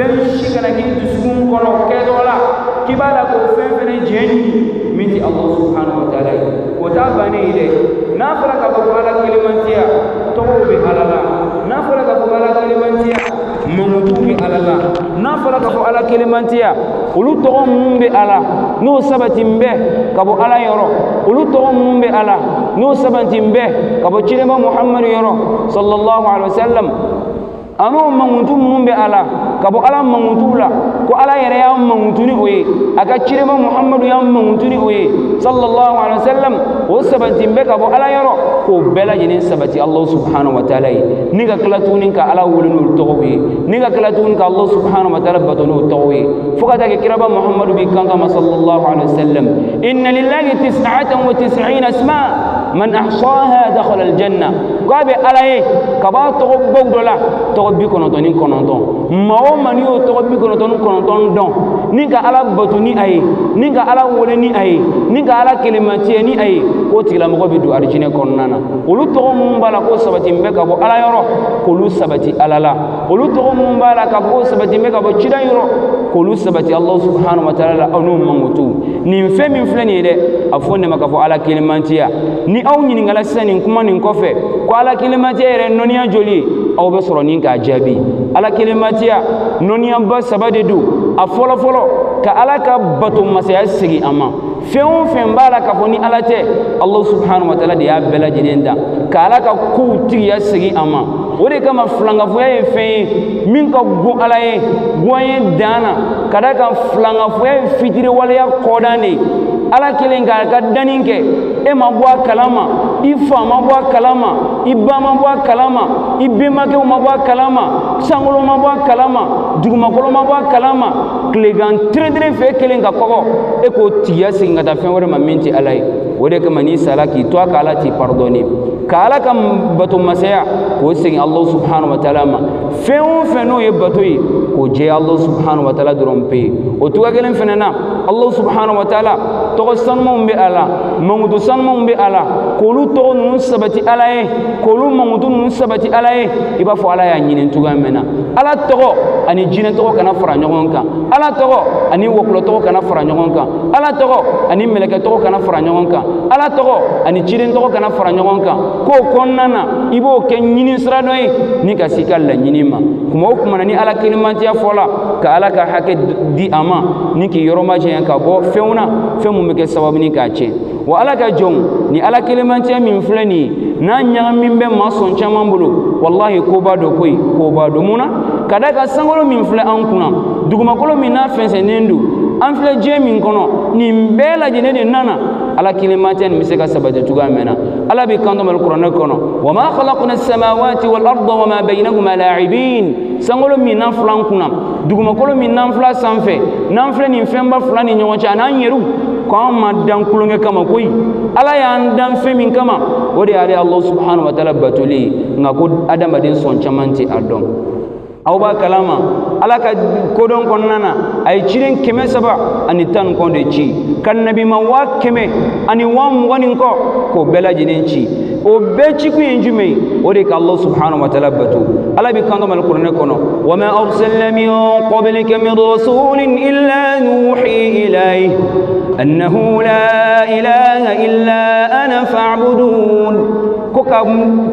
Fɛn si kana k'i dusukun kɔnɔ kɛtɔ la k'i b'a la k'o fɛn fɛnɛ jɛ ɲini min tɛ Allah subhanahu wa ta'ala ye. O t'a bannen ye dɛ. N'a fɔra k'a fɔ ko Ala kelemantiya, tɔgɔw bɛ Ala la. N'a fɔra k'a fɔ ko Ala kelemantiya, mankutuw bɛ Ala la. N'a fɔra k'a fɔ Ala kelemantiya, olu tɔgɔ minnu bɛ a la, n'o sabati bɛ ka bɔ Ala yɔrɔ, olu tɔgɔ minnu bɛ a la, n'o sabati bɛ ka bɔ cidenba Muhammadu yɔrɔ sallallahu alaihi wa sallam, an'o mankutu minnu bɛ a la ka bɔ Ala mankutuw la, ko Ala yɛrɛ y'a mankutu ni o ye, a ka cidenba Muhammadu y'a mankutu ni o ye sallallahu alaihi wa sallam, o sabati bɛ ka bɔ Ala yɔrɔ, k'o bɛɛ lajɛlen sabati Allah subhanahu wa ta'ala ye, ni ka tila tuguni ka Ala wele n'o tɔgɔw ye, ni ka tila tuguni ka Allah subhanahu wa ta'ala bato n'o tɔgɔw ye, fo ka taa kɛ kiraba Muhammadu b'i kanto a ma sallallahu alaihi wa sallam: inna lillahi tis'atan wa tis'ina asma man ahsaha dakhala aljanna. K'a bɛ Ala ye ka b'a tɔgɔ baw dɔ la, tɔgɔ 99. Maa o maa n'i y'o tɔgɔ 99 dɔn, ni ka Ala bato ni a ye, ni ka Ala wele ni a ye, ni ka Ala kelematiya ni a ye, k'o tigilamɔgɔ bɛ don arijinɛ kɔnɔna na. Olu tɔgɔ minnu b'a la k'o sabati bɛ ka bɔ Ala yɔrɔ, k'olu sabati Ala la. Olu tɔgɔ minnu b'a la k'a fɔ k'o sabati bɛ ka bɔ ciden yɔrɔ, k'olu sabati Allah subhanahu wa ta'ala la, aw n'o mankutu. Nin fɛn min filɛ nin ye dɛ, a fɔ nin ma k'a fɔ Ala kelemantiya. Ni aw ɲininkala sisan nin kuma nin kɔfɛ ko Ala kelematiya yɛrɛ nɔniya joli ye, aw bɛ sɔrɔ ni k'a jaabi: Ala kelematiya nɔniyaba saba de don. A fɔlɔ fɔlɔ, ka Ala ka bato masaya segin a ma. Fɛn o fɛn b'a la k'a fɔ ni Ala tɛ, Allah subhanahu wa ta'ala de y'a bɛɛ lajɛlen dan, ka Ala ka kow tigiya segin a ma. O de kama filankafoya ye fɛn ye min ka go Ala ye goye dan na, ka d'a kan filankafoya ye fitiriwaleya kɔdan de ye. Ala kelen k'a ka danni kɛ, e ma bɔ a kalama, i fa ma bɔ a kalama, i ba ma bɔ a kalama, i bɛnbakɛw ma bɔ a kalama, sankolo ma bɔ a kalama, dugumakolo ma bɔ a kalama, tilegan terentere fɛ kelen ka kɔgɔ, e k'o tigiya segin ka taa fɛn wɛrɛ ma min tɛ Ala ye. O de kama n'i sara k'i to a ka, Ala t'i pardonner. Ka Ala ka bato masaya k'o segin Allah subhanahu wa ta'ala ma. Fɛn o fɛn n'o ye bato ye, k'o jɛya Allah subhanahu wa ta'ala dɔrɔn pe. O cogoya kelen fɛnɛ na, Allah subhanahu wa ta'ala tɔgɔ sanumanw bɛ a la, mankutu sanumanw bɛ a la, k'olu tɔgɔ ninnu sabati Ala ye, k'olu mankutu ninnu sabati Ala ye, i b'a fɔ Ala y'a ɲini cogoya min na. Ala tɔgɔ ani jinɛ tɔgɔ kana fara ɲɔgɔn kan. Ala tɔgɔ ani wɔkulɔ tɔgɔ kana fara ɲɔgɔn kan. Ala tɔgɔ ani mɛlɛkɛ tɔgɔ kana fara ɲɔgɔn kan. Ala tɔgɔ ani ciden tɔgɔ kana fara ɲɔgɔn kan. K'o kɔnɔna na, i b'o kɛ ɲini sira dɔ ye ni ka s'i ka laɲini ma. Kuma o kuma na ni Ala kelenmantiya fɔla, ka Ala ka hakɛ di a ma, ni k'i yɔrɔ majanya ka bɔ fɛnw na, fɛn mun bɛ kɛ sababu ni k'a tiɲɛ. Wa Ala ka jɔnw, ni Ala kelenmantiya min filɛ nin ye, n'a ɲagamin bɛ maa sɔn caman bolo, walahi koba dɔ koyi, koba dɔ. Mun na? Ka da kan sankolo min filɛ an kunna, dugumakolo min n'a fɛnsɛnnen don, an filɛ diɲɛ min kɔnɔ, nin bɛɛ lajɛlen de nana Ala kelenmantiya nin bɛ se ka sabati cogoya min na. Ala bɛ kanto mali kuranɛ kɔnɔ: wa ma khalaqna samawati wal arda wa ma baynahuma la'ibin. Sankolo min n'an filɛ an kunna, dugumakolo min n'an filɛ sanfɛ, n'an filɛ nin fɛnba fila ni ɲɔgɔn cɛ, a n'an yɛrɛw, k'an ma dan kulonkɛ kama koyi. Ala y'an dan fɛn min kama, o de y'ale Allah subhanahu wa ta'ala batoli ye. Nka ko adamaden sɔn caman tɛ a dɔn. Aw b'a kalama, Ala ka kodɔn kɔnɔna na, a ye ciden 310 kɔ de ci, ka nabima 120,000 ni kɔ, k'o bɛɛ lajɛlen ci. O bɛɛ cikun ye jumɛn ye? O de ka Allah subhanahu wa ta'ala bato. Ala bɛ kanto mali kuranɛ kɔnɔ: wa ma arsalna min qablika min rasulin illa nuhi ilayhi annahu la ilaha illa ana fa'budun. Ko ka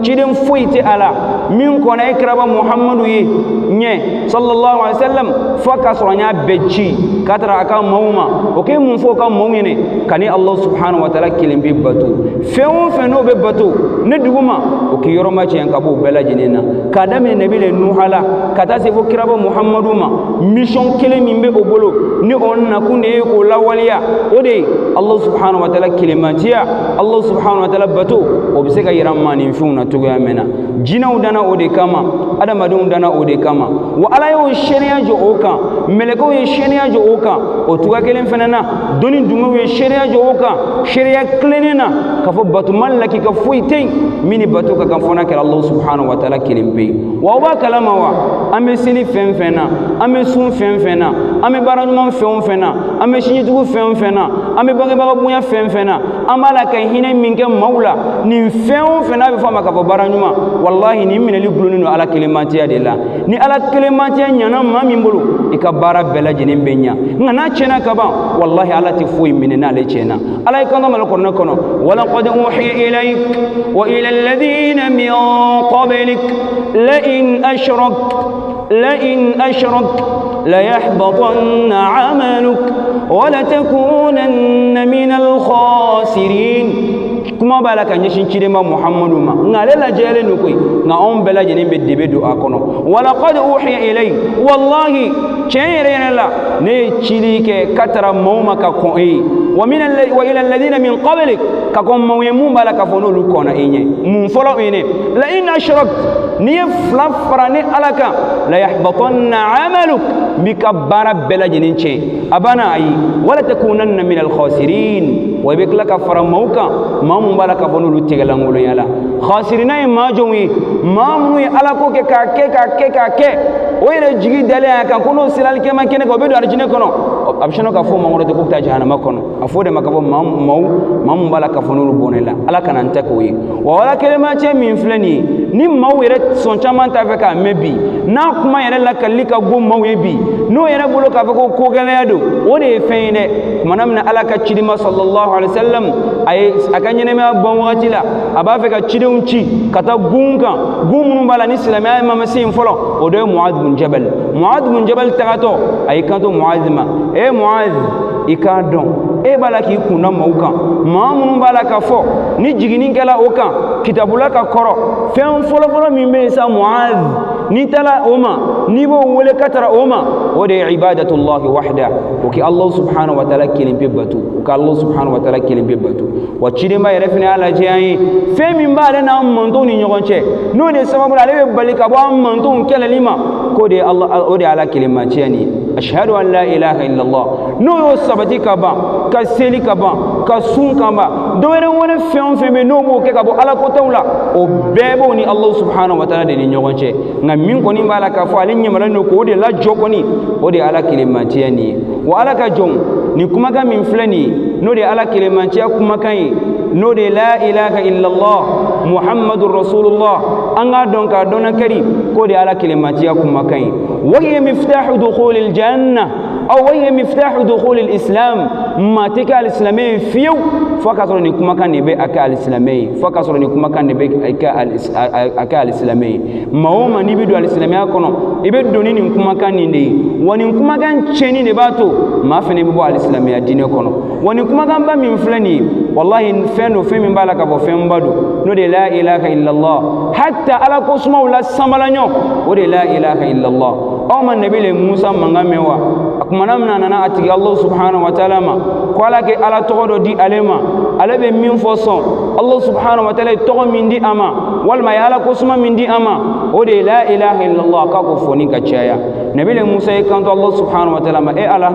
ciden foyi tɛ a la min kɔnna e kiraba Muhammadu ye ɲɛ sallallahu alaihi wasallam, fo k'a sɔrɔ an y'a bɛɛ ci k'a taara a ka maaw ma. O k'e mun fɔ o ka maaw ɲɛnɛ? Ka ni Allah subhanahu wa ta'ala kelen bɛ bato. Fɛn o fɛn n'o bɛ bato ne dugu ma, o k'i yɔrɔ ma tiɲɛ ka bɔ o bɛɛ lajɛlen na. K'a daminɛ nabi le Nuha la ka taa se fo kiraba Muhammadu ma, mission kelen min bɛ o bolo, ni o nakun de ye k'o lawaleya, o de ye Allah subhanahu wa ta'ala kelenmantiya, Allah subhanahu wa ta'ala bato. O bɛ se ka yira maaninfinw na cogoya min na, jinɛw danna o de kama, adamadenw danna o de kama. Wa Ala y'o seereya jɔ o kan, mɛlɛkɛw ye seereya jɔ o kan. O cogoya kelen fana na, dɔnni dungew ye seereya jɔ o kan, seereya tilennen na, k'a fɔ batoma lakika foyi tɛ yen min ni bato ka kan fɔ n'a kɛra Allah subhanahu wa ta'ala kelen pe. Wa aw b'a kalama wa, an bɛ seli fɛn fɛn na, an bɛ sun fɛn fɛn na, an bɛ baara ɲuman fɛn o fɛn na, an bɛ sinjitugu fɛn o fɛn na, an bɛ bangebaga bonya fɛn fɛn na, an b'a la ka hinɛ min kɛ maaw la, nin fɛn o fɛn n'a bɛ fɔ a ma k'a fɔ baara ɲuman, walahi nin minɛli gulonnen don Ala kelenmatiya de la. Ni Ala kelenmatiya ɲana maa min bolo, i ka baara bɛɛ lajɛlen bɛ ɲa. Nka n'a tiɲɛna ka ban, walahi Ala tɛ foyi minɛ n'ale tiɲɛna. Ala ye kan malo kuranɛ kɔnɔ: walaqad uhiya ilayk wa ila alladhina min qablik la in ashrak la in ashrak la yahbatanna amaluk wa la takunanna min al-khasirin. Kuma b'a la ka ɲɛsin cidenba Muhammadu ma, nka ale lajɛlen don koyi, nka anw bɛɛ lajɛlen bɛ debe don a kɔnɔ. Walaqad uhiya ilayk, wallahi tiɲɛ yɛrɛ yɛrɛ la, ne ye cili kɛ ka tara maaw ma ka kɔn e ye, wa min wa ila alladhina min qablik, ka kɔn maaw ye mun b'a la k'a fɔ n'olu kɔnna e ɲɛ. Mun fɔlɔ o ye ne la in ashrak, n'i ye fila fara ne Ala kan, la yahbatanna amaluk, n b'i ka baara bɛɛ lajɛlen tiɲɛ. A banna? Ayi. Wala takunanna min alkhasirin, wa i bɛ tila ka fara maaw kan, maa mun b'a la k'a fɔ n'olu tɛgɛlankolonya la. Khasirina ye maa jɔnw ye? Maa minnu ye Ala ko kɛ k'a kɛ k'a kɛ k'a kɛ, o yɛrɛ jigi dalen a kan ko n'o sera alikiyama kɛnɛ kan, o bɛ don arijinɛ kɔnɔ. A bɛ sinɔ ka fɔ o ma kɔrɔ ten k'o bɛ taa jahanama kɔnɔ. A fɔ o de ma k'a fɔ maa maaw maa mun b'a la k'a fɔ n'olu bɔnɛ la. Ala kana n tɛ k'o ye. Wa Ala kelenmacɛ min filɛ nin ye, ni maaw yɛrɛ sɔn caman t'a fɛ k'a mɛn bi, n'a kuma yɛrɛ lakalili ka go maaw ye bi, n'o yɛrɛ bolo k'a fɔ ko ko gɛlɛya don, o de ye fɛn ye dɛ. Kumana min na Ala ka cidima sallallahu alaihi wa sallam, a ye a ka ɲɛnɛmaya ban wagati la, a b'a fɛ ka cidenw ci ka taa gun kan, gun minnu b'a la ni silamɛya ma se yen fɔlɔ, o dɔ ye Muad bin Jabal. Muad bin Jabal tagatɔ, a y'i kanto Muad ma: e Muad, i k'a dɔn e b'a la k'i kunda maaw kan, maa minnu b'a la k'a fɔ ni jiginni kɛla o kan kitabula ka kɔrɔ. Fɛn fɔlɔfɔlɔ min bɛ yen sa, Muad, n'i taara o ma, n'i b'o wele ka tara o ma, o de ye ibadatullahi wahda, o k'i Allah subhanahu wa ta'ala kelen pe bato, o ka Allah subhanahu wa ta'ala kelen pe bato. Wa cidenba yɛrɛ fana y'a lajɛ an ye fɛn min b'ale n'an mantonw ni ɲɔgɔn cɛ, n'o de sababu la ale bɛ bali ka bɔ an mantonw kɛlɛli ma, k'o de ye Allah, o de ye Ala kelenmatiya nin ye, ashhadu an la ilaha illallah. N'o y'o sabati ka ban, ka seli ka ban, ka sun ka ban, dɔ wɛrɛ wɛrɛ fɛn o fɛn bɛ yen n'o b'o kɛ ka bɔ Ala kotaw la, o bɛɛ b'o ni Allah subhanahu wa ta'ala de ni ɲɔgɔn cɛ. Nka min kɔni b'a la k'a fɔ ale ɲamaralen don k'o de lajɔ kɔni, o de ye Ala kelenmatiya nin ye. Wa Ala ka jɔnw, nin kumakan min filɛ nin ye, n'o de ye Ala kelenmatiya kumakan ye, n'o de ye la ilaha illallah muhammadu rasulullah, an k'a dɔn k'a dɔn na kari k'o de ye Ala kelenmatiya kumakan ye. Wa hiya miftahu dukhulil janna aw wa hiya miftahu dukhulil islam. Maa tɛ kɛ alisilamɛ ye fiyewu fo k'a sɔrɔ nin kumakan de bɛ a kɛ alisilamɛ ye, fo k'a sɔrɔ nin kumakan de bɛ a kɛ alisilamɛ ye. Maa o maa n'i bɛ don alisilamɛya kɔnɔ, i bɛ don ni nin kumakan nin de ye. Wa nin kumakan tiɲɛni de b'a to maa fɛnɛ bɛ bɔ alisilamɛya diinɛ kɔnɔ. Wa nin kumakanba min filɛ nin ye, walahi fɛn don, fɛn min b'a la k'a fɔ fɛnba don, n'o de ye la ilaha illallah. Hatta Ala ko sumaw la sanbalaɲɔ, o de ye la ilaha illallah. Aw ma nabi le Musa mankan mɛn wa? A kumana min a nana a tigi Allah subhanahu wa ta'ala ma ko Ala kɛ Ala tɔgɔ dɔ di ale ma, ale bɛ min fɔ sɔn. Allah subhanahu wa ta'ala ye tɔgɔ min di a ma, walima a ye Ala ko suma min di a ma, o de ye la ilaha illallah, k'a k'o fɔ ni ka caya. Nabi le Musa ye kanto Allah subhanahu wa ta'ala ma: e Ala,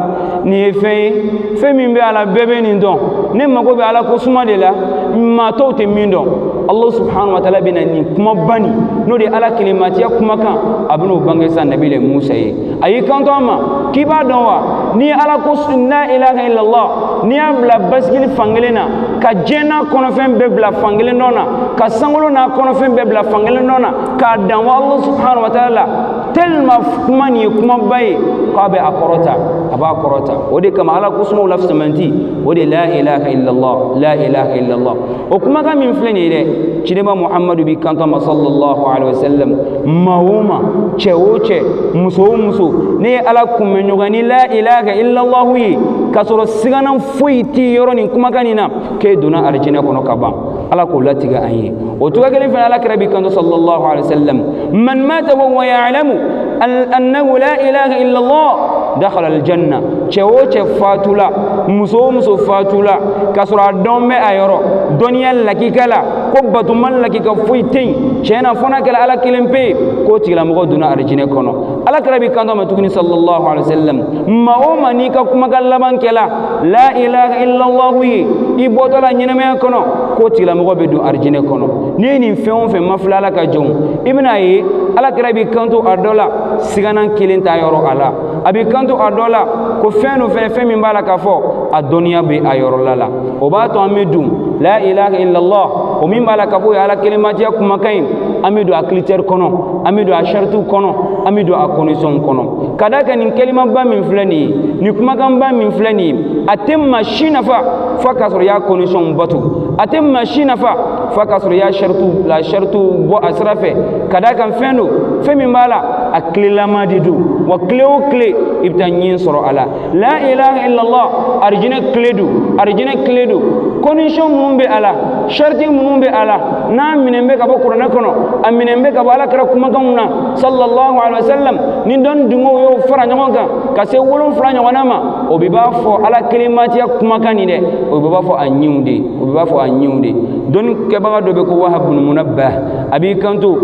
nin ye fɛn ye, fɛn min bɛ ala bɛɛ bɛ nin dɔn, ne mago bɛ Ala ko suma de la, maa tɔw tɛ min dɔn. Allah subhanahu wa ta'ala bɛna nin kumaba nin, n'o de ye Ala kelenmatiya kumakan, a bɛn'o bange sa nabi le Musa ye. A y'i kanto a ma k'i b'a dɔn wa, n'i ye Ala ko la ilaha illallah, n'i y'a bila basigili fankelen na, ka diɲɛ n'a kɔnɔfɛn bɛɛ bila fankelen dɔ na, ka sankolo n'a kɔnɔfɛn bɛɛ bila fankelen dɔ na, k'a dan wa Allah subhanahu wa ta'ala la, tellement kuma nin ye kumaba ye k'a bɛ a kɔrɔta, a b'a kɔrɔta. O de kama Ala ko sumaw la fisamanti, o de la ilaha illallah, la ilaha illallah. O kumakan min filɛ nin ye dɛ, cidenba Muhammadu bi kanto ma sallallahu alaihi wasallam: maa o maa, cɛ o cɛ, muso o muso, ne ye Ala kunbɛ ɲɔgɔn ni la ilaha illallah ye, k'a sɔrɔ siganan foyi t'i yɔrɔ nin kumakan nin na, k'e donna arijinɛ kɔnɔ ka ban. Ala k'o latigɛ an ye. O cogoya kelen fana, Ala kira bi kanto sallallahu alaihi wasallam: man mata wa huwa ya'lamu annahu la ilaha illallah dakhala aljanna. Cɛ o cɛ fatula, muso o muso fatula, k'a sɔrɔ a dɔn bɛ a yɔrɔ dɔnniya lakika la ko batoman lakika foyi tɛ yen tiɲɛ na fo n'a kɛra Ala kelen pe ye, k'o tigilamɔgɔ donna arijinɛ kɔnɔ. Ala kira bi kanto ma tuguni sallallahu alaihi wasallam: maa o maa n'i ka kumakan laban kɛla la ilaha illallah ye i bɔtɔ la ɲɛnɛmaya kɔnɔ, k'o tigilamɔgɔ bɛ don arijinɛ kɔnɔ. N'i ye nin fɛn o fɛn mafilɛ Ala ka jɔnw, i bɛna ye Ala kira bi kanto a dɔ la siganan kelen t'a yɔrɔ a la, a bi kanto a dɔ la ko fɛn don fɛnɛ, fɛn min b'a la k'a fɔ a dɔnniya bɛ a yɔrɔ la. O b'a to an bɛ don la ilaha illallah, o min b'a la k'a fɔ o ye Ala kelenmatiya kumakan ye, an bɛ don a critère kɔnɔ, an bɛ don a saritiw kɔnɔ, an bɛ don a condition kɔnɔ. Ka d'a kan nin kalimaba min filɛ nin ye, nin kumakanba min filɛ nin ye, a tɛ maa si nafa f'a k'a sɔrɔ i y'a condition bato, a tɛ maa si nafa f'a k'a sɔrɔ i y'a saritiw la saritiw bɔ a sira fɛ. Ka d'a kan fɛn don, fɛn min b'a la a tilelama de don, wa tile o tile i bɛ taa ɲɛ sɔrɔ a la. La ilaha illallah arijinɛ tile don, arijinɛ tile don. Condition minnu bɛ a la, sariti minnu bɛ a la, n'a minɛn bɛ ka bɔ kuranɛ kɔnɔ, a minɛn bɛ ka bɔ Ala kira kumakanw na sallallahu alaihi wa sallam, ni dɔnni dungow y'o fara ɲɔgɔn kan ka se 7 ɲɔgɔnna ma, o bɛ b'a fɔ Ala kelenmatiya kumakan nin dɛ, o bɛ b'a fɔ a ɲiw de, o bɛ b'a fɔ a ɲiw de. Dɔnni kɛbaga dɔ bɛ ko Wahab bin Munabbah, a b'i kanto,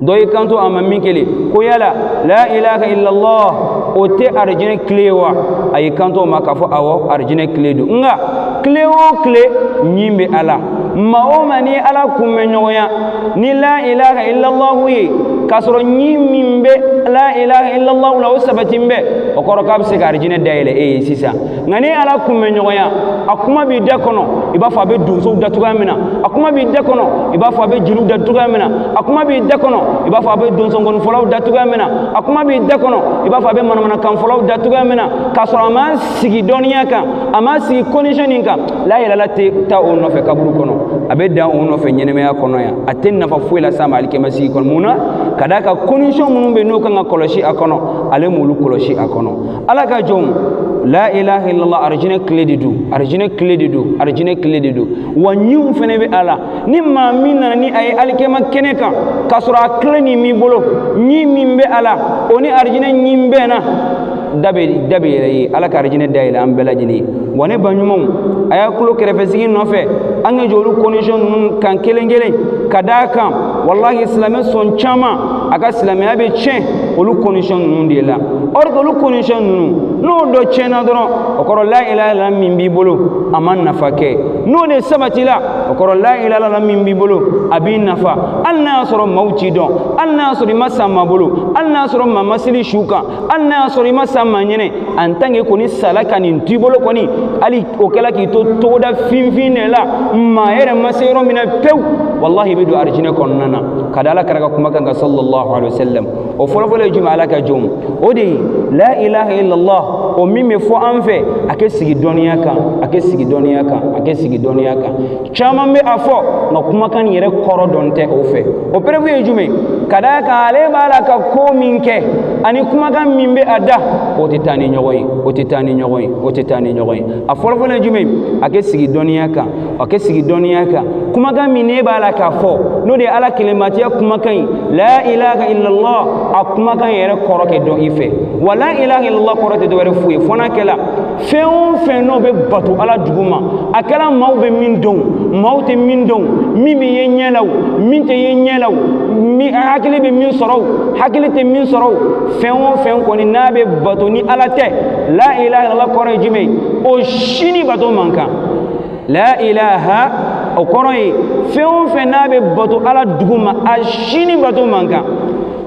dɔ y'i kanto a ma min kelen ko yala la ilaha illallah o tɛ arijinɛ tile ye wa? A y'i kanto o ma k'a fɔ awɔ, arijinɛ tile don, nka tile o tile ɲin bɛ a la. Maa o maa ni Ala kunbɛ ɲɔgɔnya ni la ilaha illallah ye, k'a sɔrɔ ɲin min bɛ la ilaha illallah la o sabati bɛ, o kɔrɔ k'a bɛ se ka arijinɛ dayɛlɛ e ye sisan. Nka ni Ala kunbɛ ɲɔgɔnya, a kuma b'i da kɔnɔ i b'a fɔ a bɛ donsow da cogoya min na, a kuma b'i da kɔnɔ i b'a fɔ a bɛ jeliw da cogoya min na, a kuma b'i da kɔnɔ i b'a fɔ a bɛ donsonkɔnifɔlaw da cogoya min na, a kuma b'i da kɔnɔ i b'a fɔ a bɛ manamanakanfɔlaw da cogoya min na, k'a sɔrɔ a ma sigi dɔnniya kan, a ma sigi condition nin kan, la ilaha tɛ taa o nɔfɛ kaburu kɔnɔ, a bɛ dan o nɔfɛ ɲɛnɛmaya kɔnɔ yan, a tɛ nafa foyi la s'a ma alikiyama sigi kɔnɔ. Mun na? Ka d'a kan condition minnu bɛ yen n'o kan ka kɔlɔsi a kɔnɔ, ale m'olu kɔlɔsi a kɔnɔ. Ala ka jɔnw, la ilaha illallah arijinɛ tile de don, arijinɛ tile de don, arijinɛ tile de don. Wa ɲinw fɛnɛ bɛ a la. Ni maa min nana ni a ye alikiyama kɛnɛ kan k'a sɔrɔ a tile nin b'i bolo, ɲin min bɛ a la o ni arijinɛ ɲin bɛnna, da bɛ yɛlɛ ye. Ala ka arijinɛ dayɛlɛ an bɛɛ lajɛlen ye. Wa ne ba ɲumanw, a y'a kulo kɛrɛfɛsigi nɔfɛ, an ka jɔ olu condition ninnu kan kelen kelen. Ka d'a kan walahi silamɛ sɔn caman a ka silamɛya bɛ tiɲɛ olu condition ninnu de la. Or que olu condition ninnu n'o dɔ tiɲɛna dɔrɔn, o kɔrɔ la ilaha illallah min b'i bolo a ma nafa kɛ. N'o de sabatila, o kɔrɔ la ilaha illallah min b'i bolo a b'i nafa, hali n'a y'a sɔrɔ maaw t'i dɔn, hali n'a y'a sɔrɔ i ma sa maa bolo, hali n'a y'a sɔrɔ maa ma seli su kan, hali n'a y'a sɔrɔ i ma sa maa ɲɛnɛ, en tant que kɔni sala ka nin t'i bolo kɔni, hali o kɛla k'i to togoda finfin de la, maa yɛrɛ ma se yɔrɔ min na pewu, wallahi i bɛ don arijinɛ kɔnɔna na. Ka da Ala kira ka kumakan kan sallallahu alaihi wa sallam, o fɔlɔfɔlɔ ye jumɛn? Ala ka jɔnw, o de ye la ilaha illallah, o min bɛ fɔ an fɛ, a kɛ sigi dɔnniya kan, a kɛ sigi dɔnniya kan, a kɛ sigi dɔnniya kan. Caman bɛ a fɔ, nka kumakan yɛrɛ kɔrɔ dɔn tɛ o fɛ. O preuve ye jumɛn? Ka d'a kan ale b'a la ka ko min kɛ ani kumakan min bɛ a da, o tɛ taa ni ɲɔgɔn ye, o tɛ taa ni ɲɔgɔn ye, o tɛ taa ni ɲɔgɔn ye. A fɔlɔfɔlɔ ye jumɛn? A kɛ sigi dɔnniya kan, a kɛ sigi dɔnniya kan. Kumakan min n'e b'a la k'a fɔ, n'o de ye Ala kelenmatiya kumakan ye, la ilaha illallah, a kumakan yɛrɛ kɔrɔ kɛ dɔn i fɛ. Wa la ilaha illallah kɔrɔ tɛ dɔwɛrɛ foyi ye fo n'a kɛla fɛn o fɛn n'o bɛ bato Ala duguma, a kɛla maaw bɛ min dɔn, maaw tɛ min dɔn, min bɛ ye ɲɛ la o, min tɛ ye ɲɛ la o, min hakili bɛ min sɔrɔ o, hakili tɛ min sɔrɔ o, fɛn o fɛn kɔni n'a bɛ bato ni Ala tɛ, la ilaha illallah kɔrɔ ye jumɛn ye? O si ni bato man kan. La ilaha, o kɔrɔ ye fɛn o fɛn n'a bɛ bato Ala duguma, a si ni bato man kan.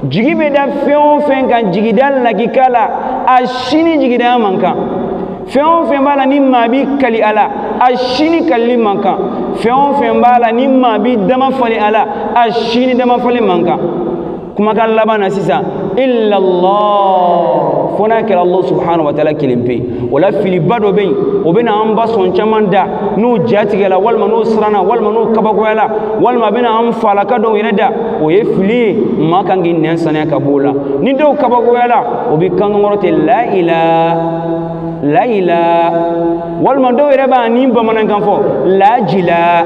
Jigi bɛ da fɛn o fɛn kan, jigida lakika la, a si ni jigida man kan. Fɛn o fɛn b'a la ni maa b'i kali a la, a si ni kalili man kan. Fɛn o fɛn b'a la ni maa b'i dama falen a la, a si ni dama falen man kan. Kumakan laban na sisan, illallah, fo n'a kɛra Allah subhanahu wa ta'ala kelen pe. O la filiba dɔ bɛ yen, o bɛ na an ba sɔn caman da n'o ja tigɛla, walima n'o siranna, walima n'o kabakoyala, walima a bɛ na an falaka dɔw yɛrɛ da. O ye fili ye, maa kan k'i nɛn saniya ka b'o la. Ni dɔw kabakoyala, o bɛ kan kɔrɔ ten, la ilaha la ilaha, walima dɔw yɛrɛ b'a ni bamanankan fɔ lajila.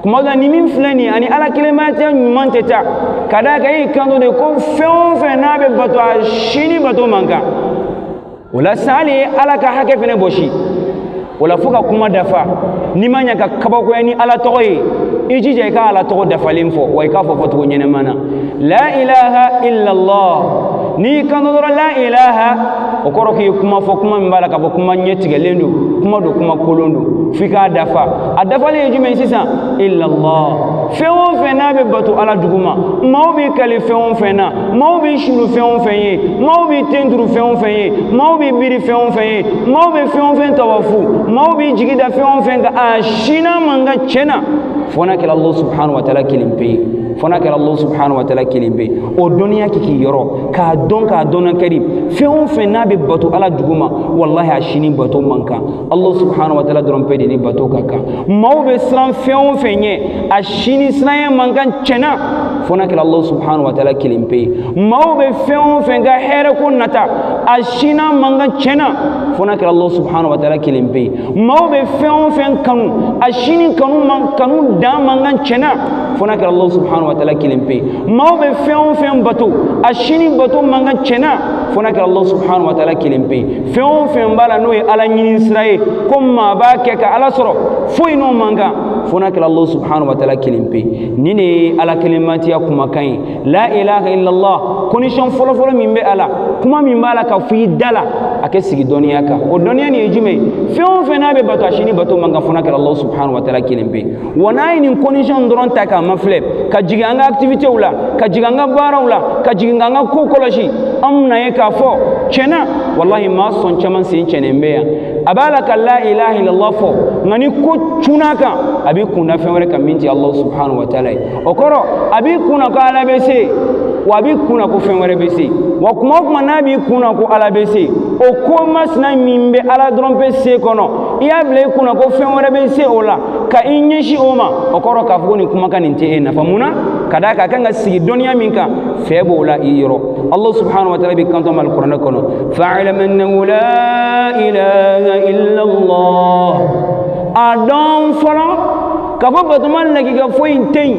Kuma dɔ la ni min filɛ nin ye ani Ala kelenmatiya ɲuman tɛ taa. Ka d'a kan e y'i kanto de ko fɛn o fɛn n'a bɛ bato, a si ni bato man kan. O la sisan hali ye Ala ka hakɛ fɛnɛ bɔsi o la fo ka kuma dafa. N'i ma ɲɛ ka kabakoya ni Ala tɔgɔ ye, i jija i ka Ala tɔgɔ dafalen fɔ, wa i k'a fɔ fɔcogo ɲɛnɛma na, la ilaha illallah. N'i kanto dɔrɔn la ilaha, o kɔrɔ k'i ye kuma fɔ, kuma min b'a la k'a fɔ kuma ɲɛtigɛlen don, kuma don, kuma kolon don, f'i k'a dafa. A dafalen ye jumɛn ye sisan? Illallah. Fɛn o fɛn n'a bɛ bato Ala duguma, maaw b'i kali fɛn o fɛn na, maaw b'i sulu fɛn o fɛn ye, maaw b'i ten turu fɛn o fɛn ye, maaw b'i biri fɛn o fɛn ye, maaw bɛ fɛn o fɛn tawafu, maaw b'i jigi da fɛn o fɛn kan, a si n'a man kan tiɲɛ na fo n'a kɛra Allah subhanahu wa ta'ala kelen pe ye, fo n'a kɛra Allah subhanahu wa ta'ala kelen pe. O dɔnniya k'i k'i yɔrɔ k'a dɔn, k'a dɔn kɛri fɛn o fɛn n'a bɛ bato Ala duguma, wallahi a si ni bato man kan. Allah subhanahu wa ta'ala dɔrɔn pe de ni bato ka kan. Maaw bɛ siran fɛn o fɛn ɲɛ, a si ni siranya man kan tiɲɛ na fo n'a kɛra Allah subhanahu wa ta'ala kelen pe ye. Maaw bɛ fɛn o fɛn ka hɛrɛ ko nata, a si n'a man kan tiɲɛ na fo n'a kɛra Allah subhanahu wa ta'ala kelen pe ye. Maaw bɛ fɛn o fɛn kanu, a si ni kanu man kanu dan man kan tiɲɛ na fo n'a kɛra Allah subhanahu wa ta'ala kelen pe ye. Maaw bɛ fɛn o fɛn bato, a si ni bato man kan tiɲɛ na fo n'a kɛra Allah subhanahu wa ta'ala kelen pe ye. Fɛn o fɛn b'a la n'o ye Ala ɲini sira ye, ko maa b'a kɛ ka Ala sɔrɔ, foyi n'o man kan fo n'a kɛra Allah subhanahu wa ta'ala kelen pe. Nin de ye Ala kelenmatiya kumakan ye, la ilaha illallah. Condition fɔlɔfɔlɔ min bɛ a la, kuma min b'a la ka fɔ i da la, a kɛ sigi dɔnniya kan. O dɔnniya nin ye jumɛn ye? Fɛn o fɛn n'a bɛ bato, a si ni bato man kan fo n'a kɛra Allah subhanahu wa ta'ala kelen pe. Wa n'a ye nin condition dɔrɔn ta k'a mafilɛ, ka jigin an ka activités la, ka jigin an ka baaraw la, ka jigin k'an ka ko kɔlɔsi, an bɛna ye k'a fɔ tiɲɛna, wallahi maa sɔn caman sen cɛnnen bɛ yan. A b'a la ka la ilaha illallah fɔ, nka ni ko cunna kan, a b'i kunna fɛn wɛrɛ kan min tɛ Allah subhanahu wa ta'ala ye. O kɔrɔ, a b'i kunna ko Ala bɛ se, wa a b'i kunna ko fɛn wɛrɛ bɛ se. Wa kuma o kuma n'a b'i kunna ko Ala bɛ se, o ko masina min bɛ Ala dɔrɔn pe se kɔnɔ, i y'a bila i kunna ko fɛn wɛrɛ bɛ se o la, ka i ɲɛsin o ma, o kɔrɔ k'a fɔ ko nin kumakan nin tɛ e nafa. Mun na? Ka d'a kan a kan ka sigi dɔnniya min kan, fɛɛ b'o la i yɔrɔ. Allah subhanahu wa ta'ala bɛ kanto ma alikuranɛ kɔnɔ: fa'lam annahu la ilaha illa Allah. A dɔn fɔlɔ k'a fɔ batoma lakika foyi tɛ yen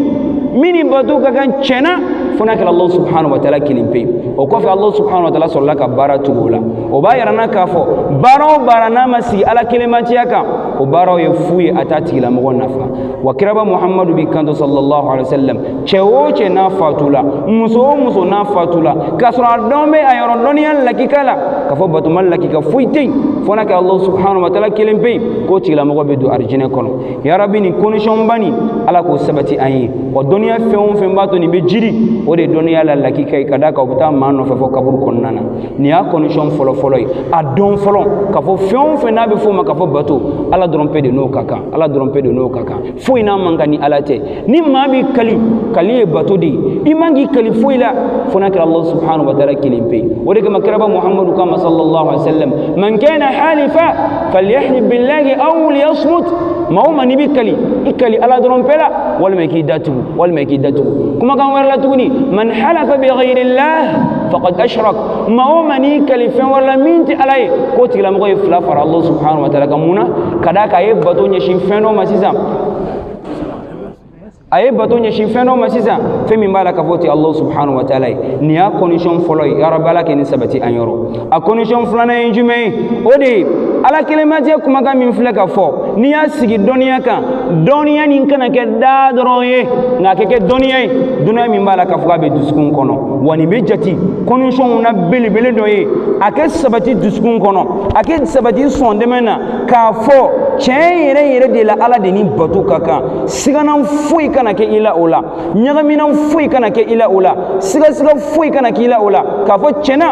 min ni bato ka kan tiɲɛ na fo n'a kɛra Allah subhanahu wa ta'ala kelen pe. O kɔfɛ, Allah subhanahu wa ta'ala sɔrɔla ka baara tugu o la. O b'a yira n na k'a fɔ baara o baara n'a ma sigi Ala kelenmatiya kan, o baaraw ye fu ye, a t'a tigilamɔgɔ nafa. Wa kiraba Muhammadu bi kanto sallallahu alaihi wasallam: cɛ o cɛ n'a fatula, muso o muso n'a fatula, k'a sɔrɔ a dɔn bɛ a yɔrɔ dɔnniya lakika la k'a fɔ batoma lakika foyi tɛ yen fo n'a kɛra Allah subhanahu wa ta'ala kelen pe, k'o tigilamɔgɔ bɛ don arijinɛ kɔnɔ. Ya Rabbi, nin condition ba nin, Ala k'o sabati an ye. Wa dɔnniya fɛn o fɛn b'a to nin bɛ jiri, o de ye dɔnniya la lakika ye, ka d'a kan o bɛ taa maa nɔfɛ fɔ kaburu kɔnɔna na. Nin y'a condition fɔlɔ-fɔlɔ ye. A dɔn fɔlɔ k'a fɔ fɛn o fɛn n'a bɛ f'o ma k'a fɔ bato, Ala dɔrɔn pe de n'o ka kan, Ala dɔrɔn pe de n'o ka kan, foyi n'a man kan ni Ala tɛ. Ni maa b'i kali, kali ye bato de ye, i man k'i kali foyi la fo n'a kɛra Allah subhanahu wa ta'ala kelen pe. O de kama kiraba Muhammadu kama sallallahu alaihi wasallam: man kana halifa falyahlif billahi aw liyasmut. Maa o maa n'i bɛ kali, i kali Ala dɔrɔn pe la, walima i k'i datugu, walima i k'i datugu. Kumakan wɛrɛ la tuguni: man halafa bi ghayrillah faqad ashrak. Maa o maa n'i kali fɛn wɛrɛ la min tɛ Ala ye, k'o tigilamɔgɔ ye fila fara Allah subhanahu wa ta'ala kan. Mun na? Ka d'a kan a ye bato ɲɛsin fɛn dɔ ma sisan, a ye bato ɲɛsin fɛn dɔ ma sisan, fɛn min b'a la k'a fɔ ten Allah subhanahu wa ta'ala ye. Nin y'a condition fɔlɔ ye. Ya Rabbi, Ala kɛ nin sabati an yɔrɔ. A condition filanan ye jumɛn ye? O de ye Ala kelenmatiya kumakan min filɛ ka fɔ, n'i y'a sigi dɔnniya kan, dɔnniya nin kana kɛ da dɔrɔn ye, nka a kɛ kɛ dɔnniya ye, dɔnniya min b'a la k'a fɔ k'a bɛ dusukun kɔnɔ. Wa nin bɛ jate condition na belebele dɔ ye. A kɛ sabati dusukun kɔnɔ, a kɛ sabati sɔn dɛmɛ na k'a fɔ tiɲɛ yɛrɛ yɛrɛ de la, Ala de ni bato ka kan. Siganan foyi kana kɛ i la o la, ɲagaminan foyi kana kɛ i la o la, sigasiga foyi kana kɛ i la o la, k'a fɔ tiɲɛna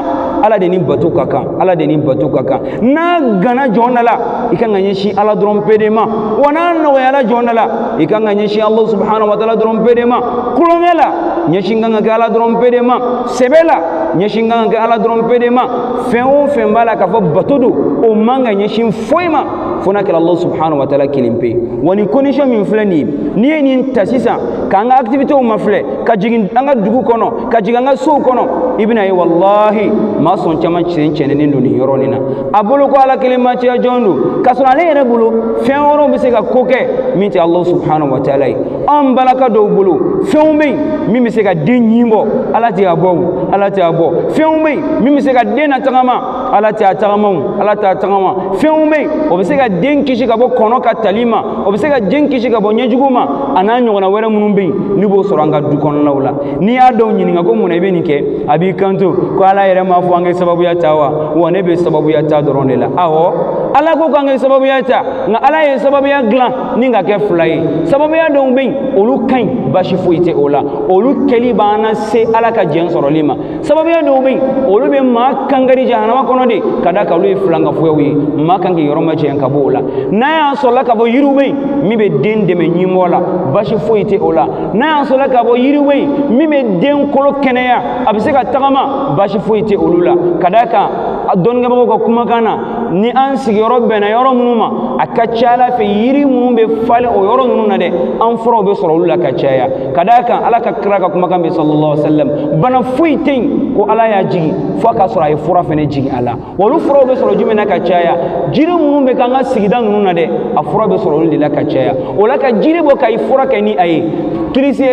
Ala de ni bato ka kan, Ala de ni bato ka kan. N'a gana jɔn da la, i kan ka ɲɛsin Ala dɔrɔn pe de ma. Wa n'a nɔgɔyala jɔn da la, i kan ka ɲɛsin Allah subhanahu wa ta'ala dɔrɔn pe de ma. Kulonkɛ la, ɲɛsin kan ka kɛ Ala dɔrɔn pe de ma. Sɛbɛ la, ɲɛsin kan ka kɛ Ala dɔrɔn pe de ma. Fɛn o fɛn b'a la k'a fɔ bato don, o man ka ɲɛsin foyi ma fo n'a kɛra Allah subhanahu wa ta'ala kelen pe. Wa nin condition min filɛ nin ye, n'i ye nin ta sisan k'an ka activités mafilɛ, ka jigin an ka dugu kɔnɔ, ka jigin an ka sow kɔnɔ, i bɛna ye wallahi maa sɔn caman sen cɛnnen don nin yɔrɔnin na. A bolo ko Ala kelen ma cɛya jɔn don, k'a sɔrɔ ale yɛrɛ bolo fɛn wɛrɛw bɛ se ka ko kɛ min tɛ Allah subhanahu wa ta'ala ye. Anw balaka dɔw bolo, fɛnw bɛ yen min bɛ se ka den ɲin bɔ, Ala tɛ a bɔ o, Ala tɛ a bɔ. Fɛnw bɛ yen min bɛ se ka den natagama, Ala tɛ a tagama o, Ala tɛ a tagama. Fɛnw bɛ yen o bɛ se ka den kisi ka bɔ kɔnɔ ka tali ma, o bɛ se ka den kisi ka bɔ ɲɛjugu ma, a n'a ɲɔgɔnna wɛrɛ minnu bɛ yen. bɛ yen n'i b'o sɔrɔ an ka du kɔnɔnaw la. N'i y'a dɔw ɲininka ko mun na i bɛ nin kɛ, a b'i kanto ko Ala yɛrɛ m'a fɔ an ka sababuya ta wa? Wa ne bɛ sababuya ta dɔrɔn de la. Awɔ, Ala ko k'an ka sababuya ta, nka Ala ye sababuya dilan ni ka kɛ fila ye. Sababuya dɔw bɛ yen, olu ka ɲi, baasi foyi tɛ o la, olu kɛli b'an na se Ala ka jɛn sɔrɔli ma. Sababuya dɔw bɛ yen, olu bɛ maa kankari jahanama kɔnɔ de, ka d'a kan olu ye filankafoyaw ye. Maa kan k'i yɔrɔ majanya ka bɔ o la. N'a y'a sɔrɔla k'a fɔ yiriw bɛ yen min bɛ den dɛmɛ ɲinbɔ la, baasi foyi tɛ o la. N'a y'a sɔrɔla k'a fɔ yiriw bɛ yen min bɛ den kolo kɛnɛya, a bɛ se ka tagama, baasi foyi tɛ olu la. Ka d'a kan dɔnnikɛbagaw ka kumakan na, ni an sigiyɔrɔ bɛnna yɔrɔ minnu ma, a ka ca Ala fɛ yiri minnu bɛ falen o yɔrɔ ninnu na dɛ, an furaw bɛ sɔrɔ olu la ka caya. Ka d'a kan Ala ka kira ka kumakan bɛ sallallahu alaihi wa sallam, bana foyi tɛ yen ko Ala y'a jigin fo a k'a sɔrɔ a ye fura fana jigin a la. Olu furaw bɛ sɔrɔ jumɛn na ka caya? Jiri minnu bɛ k'an ka sigida ninnu na dɛ, a fura bɛ sɔrɔ olu de la ka caya. O la ka jiri bɔ ka i fura kɛ ni a ye, kirisi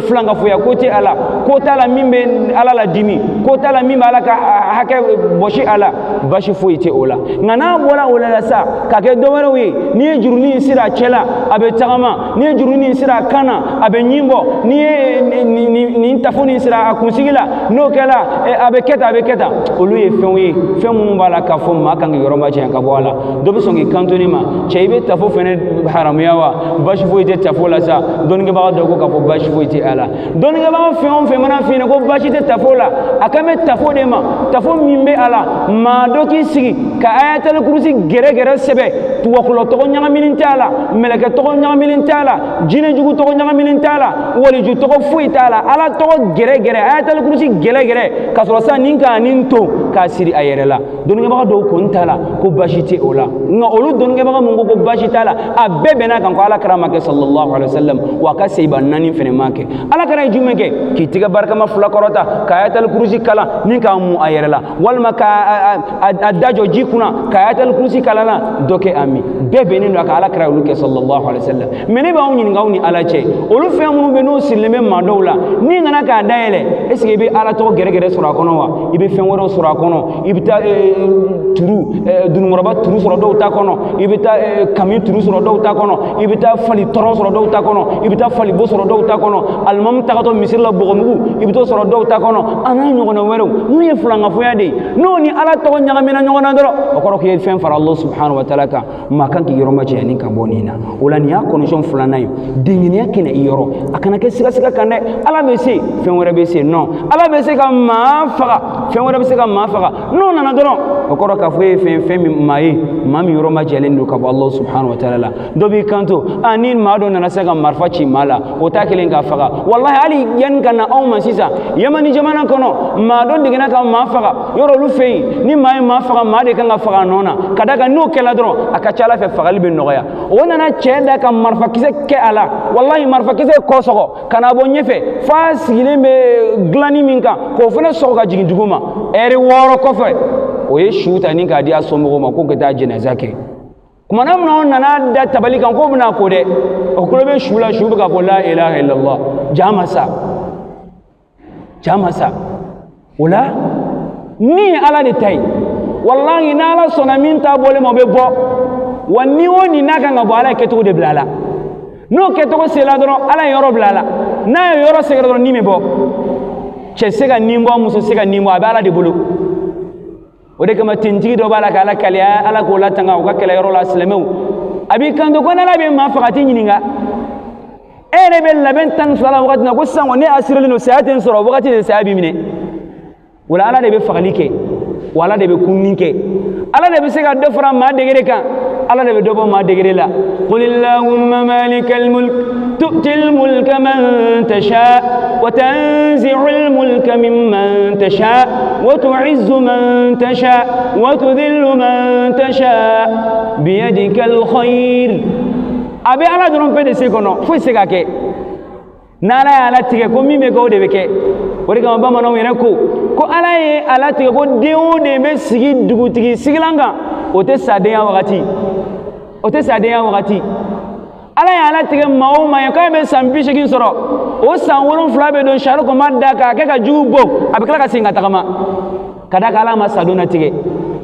filankafoya ko tɛ a la, ko t'a la min bɛ Ala la dimi, ko t'a la min bɛ Ala ka hakɛ bɔsi a la, baasi foyi tɛ o la. Nka n'a bɔra o la sa ka kɛ dɔ wɛrɛw ye, n'i ye jurunin siri a cɛ la, a bɛ tagama, n'i ye jurunin siri a kan na, a bɛ ɲin bɔ, n'i ye nin tafo nin siri a kunsigi la, n'o kɛra a bɛ kɛ tan, a bɛ kɛ tan. Olu ye fɛnw ye, fɛn minnu b'a la k'a fɔ maa kan k'i yɔrɔ majanya ka bɔ a la. Dɔ bɛ sɔn k'i kanto ne ma, cɛ i bɛ tafo fɛnɛ haramuya wa? Baasi foyi tɛ tafo la sa. Dɔnnikɛbaga dɔ ko k'a fɔ baasi foyi tɛ a la. Dɔnnikɛbaga fɛn o fɛn mana f'i ɲɛna ko baasi tɛ tafo la, a kan bɛ tafo de ma, tafo min bɛ a la, maa dɔ k'i sigi ka ayatal kurusi gɛrɛgɛrɛ sɛbɛn, tubakulɔ tɔgɔ ɲagaminen t'a la, mɛlɛkɛ tɔgɔ ɲagaminen t'a la, jinɛjugu tɔgɔ ɲagaminen t'a la, waliju tɔgɔ foyi t'a la, Ala tɔgɔ gɛrɛgɛrɛ, ayatal kurusi gɛrɛgɛrɛ, ka sɔrɔ sa nin k'a nin to k'a siri a yɛrɛ la. Dɔnnikɛbaga dɔw kɔni t'a la ko baasi tɛ o la, nka olu dɔnnikɛbaga mun ko ko baasi t'a la, a bɛɛ bɛn'a kan ko Ala kira ma kɛ sallallahu alaihi wa sallam, wa a ka seyiba naani fɛnɛ ma kɛ. Ala kira ye jumɛn kɛ? K'i tigɛ barikama fila kɔrɔta ka ayatal kurusi kalan ni k'a mun a yɛrɛ la, walima ka a da jɔ ji kunna ka ayatal kurusi kalan na dɔ kɛ a min. Bɛɛ bɛnnen don a kan Ala kira y'olu kɛ sallallahu alaihi wa sallam. Mɛ ne b'aw ɲininka, aw ni Ala cɛ, olu fɛn minnu bɛ n'o sirilen bɛ maa dɔw la, n'i nana k'a dayɛlɛ, est ce que i bɛ Ala tɔgɔ gɛrɛgɛrɛ sɔrɔ a kɔnɔ wa? I bɛ fɛn wɛrɛw sɔrɔ a kɔnɔ. I bɛ taa turu dununkɔrɔba turu sɔrɔ dɔw ta kɔnɔ, i bɛ taa kami turu sɔrɔ dɔw ta kɔnɔ, i bɛ taa fali tɔrɔ sɔrɔ dɔw ta kɔnɔ, i bɛ taa fali bo sɔrɔ dɔw ta kɔnɔ, alimamu tagatɔ misiri la bɔgɔmugu, i bɛ t'o sɔrɔ dɔw ta kɔnɔ, a n'a ɲɔgɔnna wɛrɛw. N'u ye filankafoya de ye, n'o ni Ala tɔgɔ ɲagamina ɲɔgɔn na dɔrɔn, o kɔrɔ k'i ye fɛn fara Allah subhanahu wa taala kan. Maa kan k'i yɔrɔ majanya ni ka bɔ nin na. O la nin y'a condition filanan ye. Dengeniya kɛnɛ i yɔrɔ, a kana kɛ sigasiga kan dɛ. Ala bɛ se, fɛn wɛrɛ bɛ se. Non, Ala bɛ se ka maa faga, fɛn wɛrɛ bɛ se ka maa faga. N'o nana dɔrɔn, o kɔrɔ k'a fɔ e ye fɛn min maa ye, maa min yɔrɔ majɛlen don ka bɔ Allah subhanahu wa taala la. Dɔ b'i kanto, a ni maa dɔ nana se ka marifa ci maa la, o t'a kelen k'a faga. Walahi, hali yanni ka na anw ma sisan, Yamani jamana kɔnɔ, maa dɔ degena ka maa faga. Yɔrɔ olu fɛ yen, ni maa ye maa faga, maa de kan ka faga a nɔ na, ka d'a kan n'o kɛla dɔrɔn, a ka ca Ala fɛ fagali bɛ nɔgɔya. O nana cɛ da ka marifakisɛ kɛ a la. Walahi, marifakisɛ kɔ sɔgɔ ka na bɔ ɲɛfɛ f'a sigilen bɛ dilanni min kan, k'o fana sɔgɔ ka jigin dugu ma. Ɛri 6 kɔfɛ, o ye su ta ni k'a di a somɔgɔw ma k'o ka taa jɛnɛza kɛ. Kumana min na o nana da tabali kan k'o bɛna ko dɛ, o kulo bɛ su la, su bɛ k'a fɔ la ilaha illallah, ja ma sa, ja ma sa. O la min ye Ala de ta ye, walahi, n'Ala sɔnna min ta bɔlen ma, o bɛ bɔ. Wa ni o ni n'a kan ka bɔ, Ala ye kɛcogo de bila a la. N'o kɛcogo sera dɔrɔn, Ala ye yɔrɔ bila a la. N'a ye yɔrɔ sɛgɛrɛ dɔrɔn, ni bɛ bɔ. Cɛ se ka nin bɔ, muso se ka nin bɔ, a bɛ Ala de bolo. O de kama tentigi dɔ b'a la k'Ala kaliya, Ala k'o latanga u ka kɛlɛyɔrɔ la silamɛw. A b'i kanto ko n'Ala bɛ maa faga, a t'i ɲininka. E yɛrɛ bɛ labɛn 12 la wagati min na ko sisan kɔni ne asirelen don, saya tɛ n sɔrɔ, wagati de saya b'i minɛ. O la Ala de bɛ fagali kɛ, wa Ala de bɛ kunni kɛ. Ala de bɛ se ka dɔ fara maa degere kan, Ala de bɛ dɔ bɔ maa degere la. Qul illahumma malikal mulk tu'til mulka man tasha wa tanzi'ul mulka mimman tasha wa tu'izzu man tasha wa tudhillu man tasha biyadikal khayr. A bɛ Ala dɔrɔn pe de se kɔnɔ, foyi tɛ se ka kɛ. N'Ala y'a latigɛ ko min bɛ kɛ, o de bɛ kɛ. O de kama bamananw yɛrɛ ko ko Ala ye a latigɛ ko den o den bɛ sigi dugutigi sigilan kan, o tɛ sa denya wagati, o tɛ sa denya wagati. Ala y'a latigɛ maa o maa ye k'a bɛ san 80 sɔrɔ, o san 7 bɛ don sari kɔma da k'a kɛ ka jugu bon, a bɛ tila ka segin ka tagama, ka d'a kan Ala ma sadon latigɛ.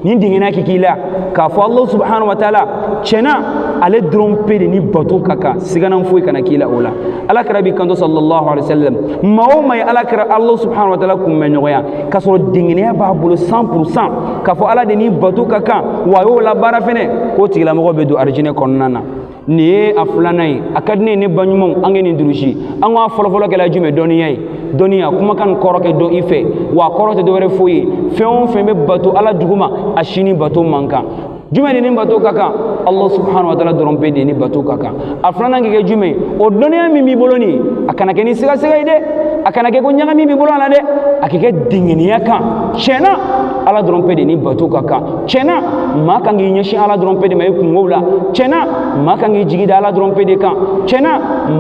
Nin dingɛnna k'i k'i la k'a fɔ Allah subhanahu wa taala tiɲɛna. Ale dɔrɔn pe de ni bato ka kan, siganan foyi kana k'i la o la. Ala kira b'i kanto sallallahu alaihi wasallam, maa o maa ye ala kira Allah subhanahu wa ta'ala kunbɛ ɲɔgɔnya k'a sɔrɔ dengeniya b'a bolo 100% k'a fɔ Ala de ni bato ka kan, wa a y'o labaara fɛnɛ, k'o tigilamɔgɔ bɛ don arijinɛ kɔnɔna na. Nin ye a filanan ye. A ka di ne ye, ne ba ɲumanw, an ka nin durusi. An k'a fɔlɔfɔlɔ kɛla jumɛn? Dɔnniya ye. Dɔnniya kumakan nin kɔrɔ kɛ dɔn i fɛ, wa a kɔrɔ tɛ dɔwɛrɛ foyi ye. Fɛn o fɛn bɛ bato Ala duguma, a si ni bato man kan. Jumɛn de ni bato ka kan? Allah subhanahu wa ta'ala dɔrɔn pe de ni bato ka kan. A filanan kɛ jumɛn ye? O dɔnniya min b'i bolo nin, a kana kɛ ni sigasɛgɛ ye dɛ, a kana kɛ ko ɲagami b'i bolo a la dɛ, a kɛ kɛ dengeniya kan. Tiɲɛna, Ala dɔrɔn pe de ni bato ka kan. Tiɲɛna, maa kan k'i ɲɛsin Ala dɔrɔn pe de ma i kungow la. Tiɲɛna, maa kan k'i jigi da Ala dɔrɔn pe de kan. Tiɲɛna,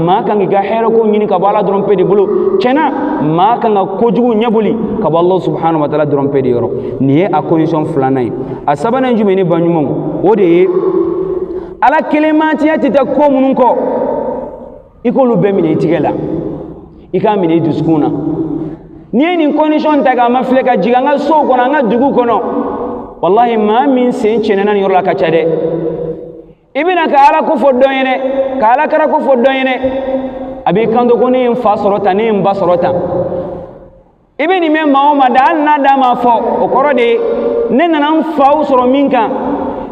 maa kan k'i ka hɛrɛko ɲini ka bɔ Ala dɔrɔn pe de bolo. Tiɲɛna, maa kan ka kojugu ɲɛboli ka bɔ Allah subhanahu wa ta'ala dɔrɔn pe de yɔrɔ. Nin ye a condition filanan ye. A sabanan ye jumɛn, ne ba ɲumanw? O de ye Ala kelenmatiya tɛ taa ko minnu kɔ, i k'olu bɛɛ minɛ i tigɛ la, i k'a minɛ i dusukun na. N'i ye nin condition ta k'a ma filɛ ka jigin an ka sow kɔnɔ, an ka dugu kɔnɔ, walahi, maa min sen cɛnna nin yɔrɔ la ka ca dɛ. I bɛna ka Ala ko fɔ dɔ ɲɛnɛ, ka Ala kɛra ko fɔ dɔ ɲɛnɛ, a b'i kanto ko ne ye n fa sɔrɔ tan, ne ye n ba sɔrɔ tan. I bɛ nin mɛn maa o maa da, hali n'a da ma fɔ, o kɔrɔ de ye ne nana n faw sɔrɔ min kan,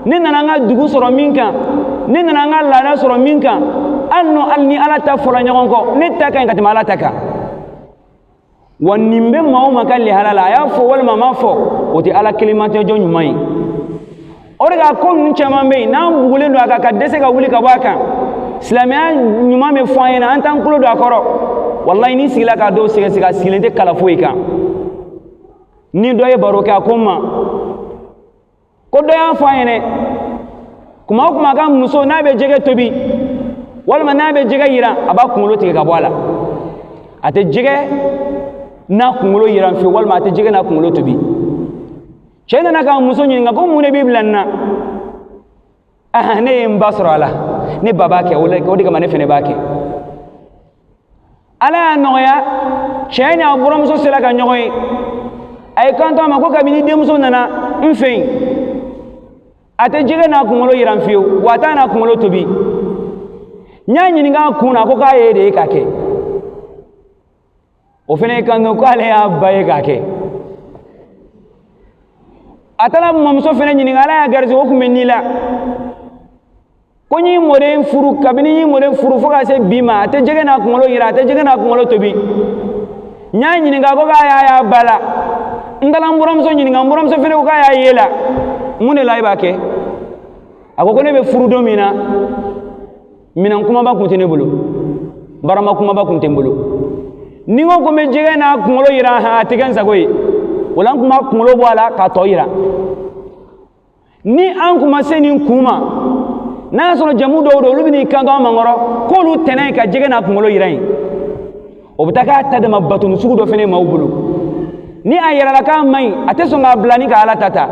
ne nana n ka dugu sɔrɔ min kan, ne nana n ka laada sɔrɔ min kan, hali n'o hali ni Ala ta fɔra ɲɔgɔn kɔ, ne ta ka ɲi ka tɛmɛ Ala ta kan. Wa nin bɛ maa o maa ka lihala la, a y'a fɔ walima a m'a fɔ, o tɛ Ala kelenmatɛ jɔ ɲuman ye. O de ka ko ninnu caman bɛ yen, n'an bugulen don a kan ka dɛsɛ ka wuli ka bɔ a kan, silamɛya ɲuman bɛ fɔ an ɲɛna, an t'an tulo don a kɔrɔ. Walayi, n'i sigila k'a dɔw sɛgɛsɛgɛ, a sigilen tɛ kala foyi kan. Ni dɔ ye baro kɛ, a ko n ma ko dɔ y'a fɔ a ɲɛna, kuma o kuma a ka muso n'a bɛ jɛgɛ tobi walima n'a bɛ jɛgɛ yiran, a b'a kunkolo tigɛ ka bɔ a la. A tɛ jɛgɛ n'a kunkolo yiran fiyewu, walima a tɛ jɛgɛ n'a kunkolo tobi. Cɛ nana k'a muso ɲininka ko mun de b'i bila nin na? Ah, ne ye n ba sɔrɔ a la, ne ba b'a kɛ, o de kama ne fɛnɛ b'a kɛ. Ala y'a nɔgɔya, cɛ ni a buramuso sera ka ɲɔgɔn ye. A ye kanto a ma ko kabini denmuso nana n fɛ yen, a tɛ jɛgɛ n'a kunkolo yiran fiyewu, wa a t'a n'a kunkolo tobi. N y'a ɲininka a kun na, ko k'a ye de ye k'a kɛ. O fana ye kanto k'ale y'a ba ye k'a kɛ. A taara mamuso fana ɲininka, Ala y'a garisɛgɛ, o tun bɛ ni la, ko n y'i mɔden furu, kabini n y'i mɔden furu fo ka se bi ma, a tɛ jɛgɛ n'a kunkolo yira, a tɛ jɛgɛ n'a kunkolo tobi. N y'a ɲininka ko k'a y'a y'a ba la. N taara n buramuso ɲininka, n buramuso fana ko k'a y'a ye la. Mun de la e b'a kɛ? A ko ko ne bɛ furu don min na, minɛn kumaba kun tɛ ne bolo, barama kumaba kun tɛ n bolo. Ni n ko ko n bɛ jɛgɛ n'a kunkolo yira, a tɛ kɛ n sago ye. O la n tun b'a kunkolo bɔ a la k'a tɔ yira. Ni an kun ma se nin kun ma, n'a y'a sɔrɔ jamu dɔw don, olu bɛ n'i kanto an mankɔrɔ k'olu tɛnɛ ye ka jɛgɛ n'a kunkolo yira yen, o bɛ taa k'a ta dama batoni sugu dɔ fana maaw bolo. Ni a yɛrɛla k'a man ɲi, a tɛ sɔn k'a bila ni ka Ala ta ta.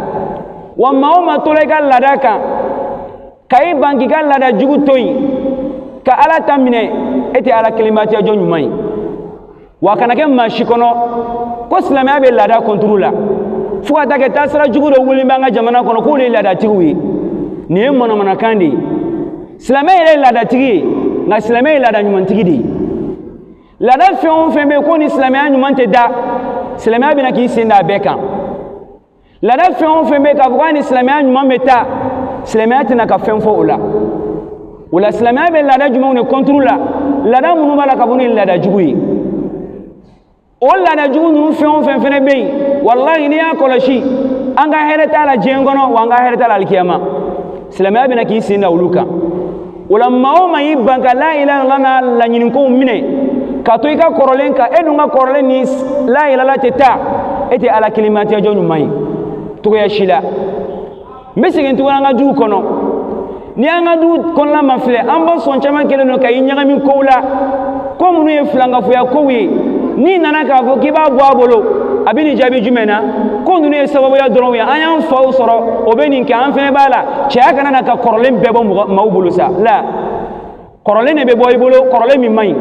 Wa maa o maa tola i ka laada kan, ka i ban k'i ka laada jugu to yen ka Ala ta minɛ, e tɛ Ala kelenbatiya jɔ ɲuman ye. Wa a kana kɛ maa si kɔnɔ ko silamɛya bɛ laada kɔnturu la, fo ka taa kɛ taasira jugu dɔ wulilen bɛ an ka jamana kɔnɔ k'olu ye laadatigiw ye. Nin ye manamanakan de ye. Silamɛ yɛrɛ ye laadatigi ye, nka silamɛ ye laada ɲumantigi de ye. Laada fɛn o fɛn bɛ yen ko ni silamɛya ɲuman tɛ da, silamɛya bɛna k'i sen da a bɛɛ kan. Laada fɛn o fɛn bɛ yen k'a fɔ k'a ni silamɛya ɲuman bɛ taa, silamɛya tɛna ka fɛn fɔ o la. O la silamɛya bɛ laada jumɛnw de kɔnturu la? Laada minnu b'a la k'a fɔ n'o ye laada jugu ye, o laada jugu ninnu fɛn o fɛn fɛnɛ bɛ yen, walahi, n'i y'a kɔlɔsi, an ka hɛrɛ t'a la diɲɛ kɔnɔ, wa an ka hɛrɛ t'a la alikiyama. Silamɛya bɛna k'i sen da olu kan. O la maa o maa y'i ban ka la ilaha illallah n'a laɲinikow minɛ ka to i ka kɔrɔlen kan, e dun ka kɔrɔlen ni la ilaha tɛ taa, e tɛ Ala kelenmatiya jɔ ɲuman ye togoya si la. N bɛ segin tuguni an ka duw kɔnɔ. Ni an ka du kɔnɔna ma filɛ, an ba sɔn caman kɛlen don ka i ɲagami kow la, ko minnu ye filankafoya kow ye. N'i nana k'a fɔ k'i b'a bɔ a bolo, a bɛ nin jaabi jumɛn na? Ko ninnu ye sababuya dɔrɔn ye, an y'an faw sɔrɔ o bɛ nin kɛ, an fɛnɛ b'a la. Cɛya kana na ka kɔrɔlen bɛɛ bɔ mɔgɔ maaw bolo sa la. Kɔrɔlen de bɛ bɔ i bolo, kɔrɔlen min man ɲi.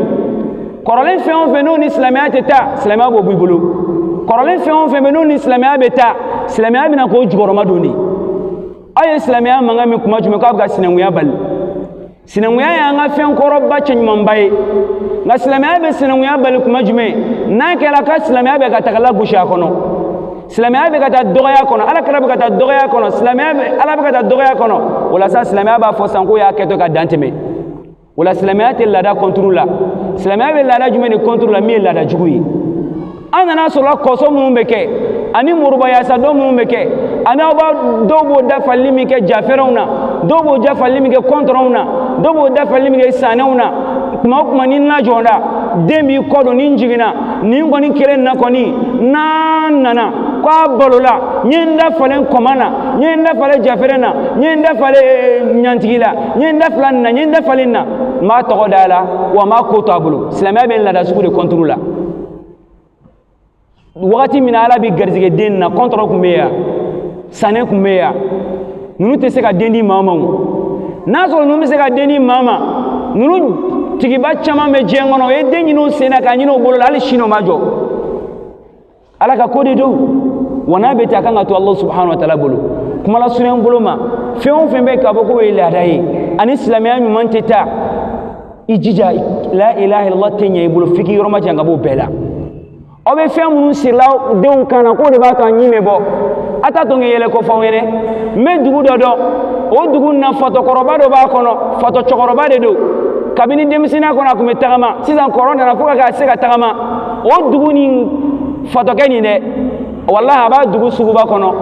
Kɔrɔlen fɛn o fɛn n'o ni silamɛya tɛ taa, silamɛya b'o bɔ i bolo. Kɔrɔlen fɛn o fɛn bɛ n'o ni silamɛya bɛ taa, silamɛya bɛna k'o jukɔrɔma don de. Aw ye silamɛya mankan min kuma jumɛn k'a bɛ ka sinankunya bali? Sinankunya y'an ka fɛn kɔrɔba cɛɲumanba ye, nka silamɛya bɛ sinankunya bali kuma jumɛn? N'a kɛra ka silamɛya bɛ ka taga lagosi a kɔnɔ, silamɛya bɛ ka taa dɔgɔya kɔnɔ, ala kira bɛ ka taa dɔgɔya kɔnɔ, silamɛya bɛ ala bɛ ka taa dɔgɔya kɔnɔ. O la sa, silamɛya b'a fɔ san k'o y'a kɛtɔ ka dan tɛmɛ. O la, silamɛya tɛ laada contre la. Silamɛya bɛ laada jumɛn de contre la? Min ye laada jugu ye, an nana sɔrɔ kɔsɔ minnu bɛ kɛ ani morobayasa dɔ minnu bɛ kɛ, ani aw b'a dɔw b'o dafali min kɛ jafɛrɛnw na, dɔw b'o dafali min kɛ kɔntɔrɔnw na, dɔw b'o dafali min kɛ sanɛw na. Kuma o kuma ni na jɔnda den b'i kɔ don, ni n jiginna nin kɔni kelen na kɔni, n'a nana ko a balola, n ye n da falen kɔma na, n ye n da falen jafɛrɛn na, n ye n da falen ɲantigi la, n ye n da falen na, n ye n da falen na, n b'a tɔgɔ da a la wa n b'a ko to a bolo. Silamɛya bɛ laada sugu de contre la. Wagati min na ala bɛ garijɛgɛ den na, kɔntɔrɔ tun bɛ yan, sanɛ tun bɛ yan, ninnu tɛ se ka den di maa ma. O n'a sɔrɔ ninnu bɛ se ka den di maa ma, ninnu tigiba caman bɛ diɲɛ kɔnɔ, o ye den ɲini u sen na k'a ɲini u bolo la, hali sini o ma jɔ. Ala ka ko de don wa, n'a bɛ ten, a kan ka to Allah subhanahu wa ta'ala bolo. Kuma lasurunya bolo ma, fɛn o fɛn bɛ k'a fɔ k'o ye laada ye ani silamɛya ɲuman tɛ taa, i jija, la ilaha illallah tɛ ɲɛ i bolo f'i k'i yɔrɔ ma jan ka b'o bɛɛ la. Aw bɛ fɛn minnu sirila denw kan na, k'o de b'a to a ɲin bɛ bɔ, a t'a to n kɛ yɛlɛ ko f'aw ɲɛnɛ. N bɛ dugu dɔ dɔn, o dugu na fatɔkɔrɔba dɔ b'a kɔnɔ, fatɔ cɛkɔrɔba de don. Kabini denmisɛnninya kɔnɔ a tun bɛ tagama, sisan kɔrɔ nana fo ka k'a se ka tagama. O dugu ni fatɔkɛ nin dɛ, walahi, a b'a dugu suguba kɔnɔ,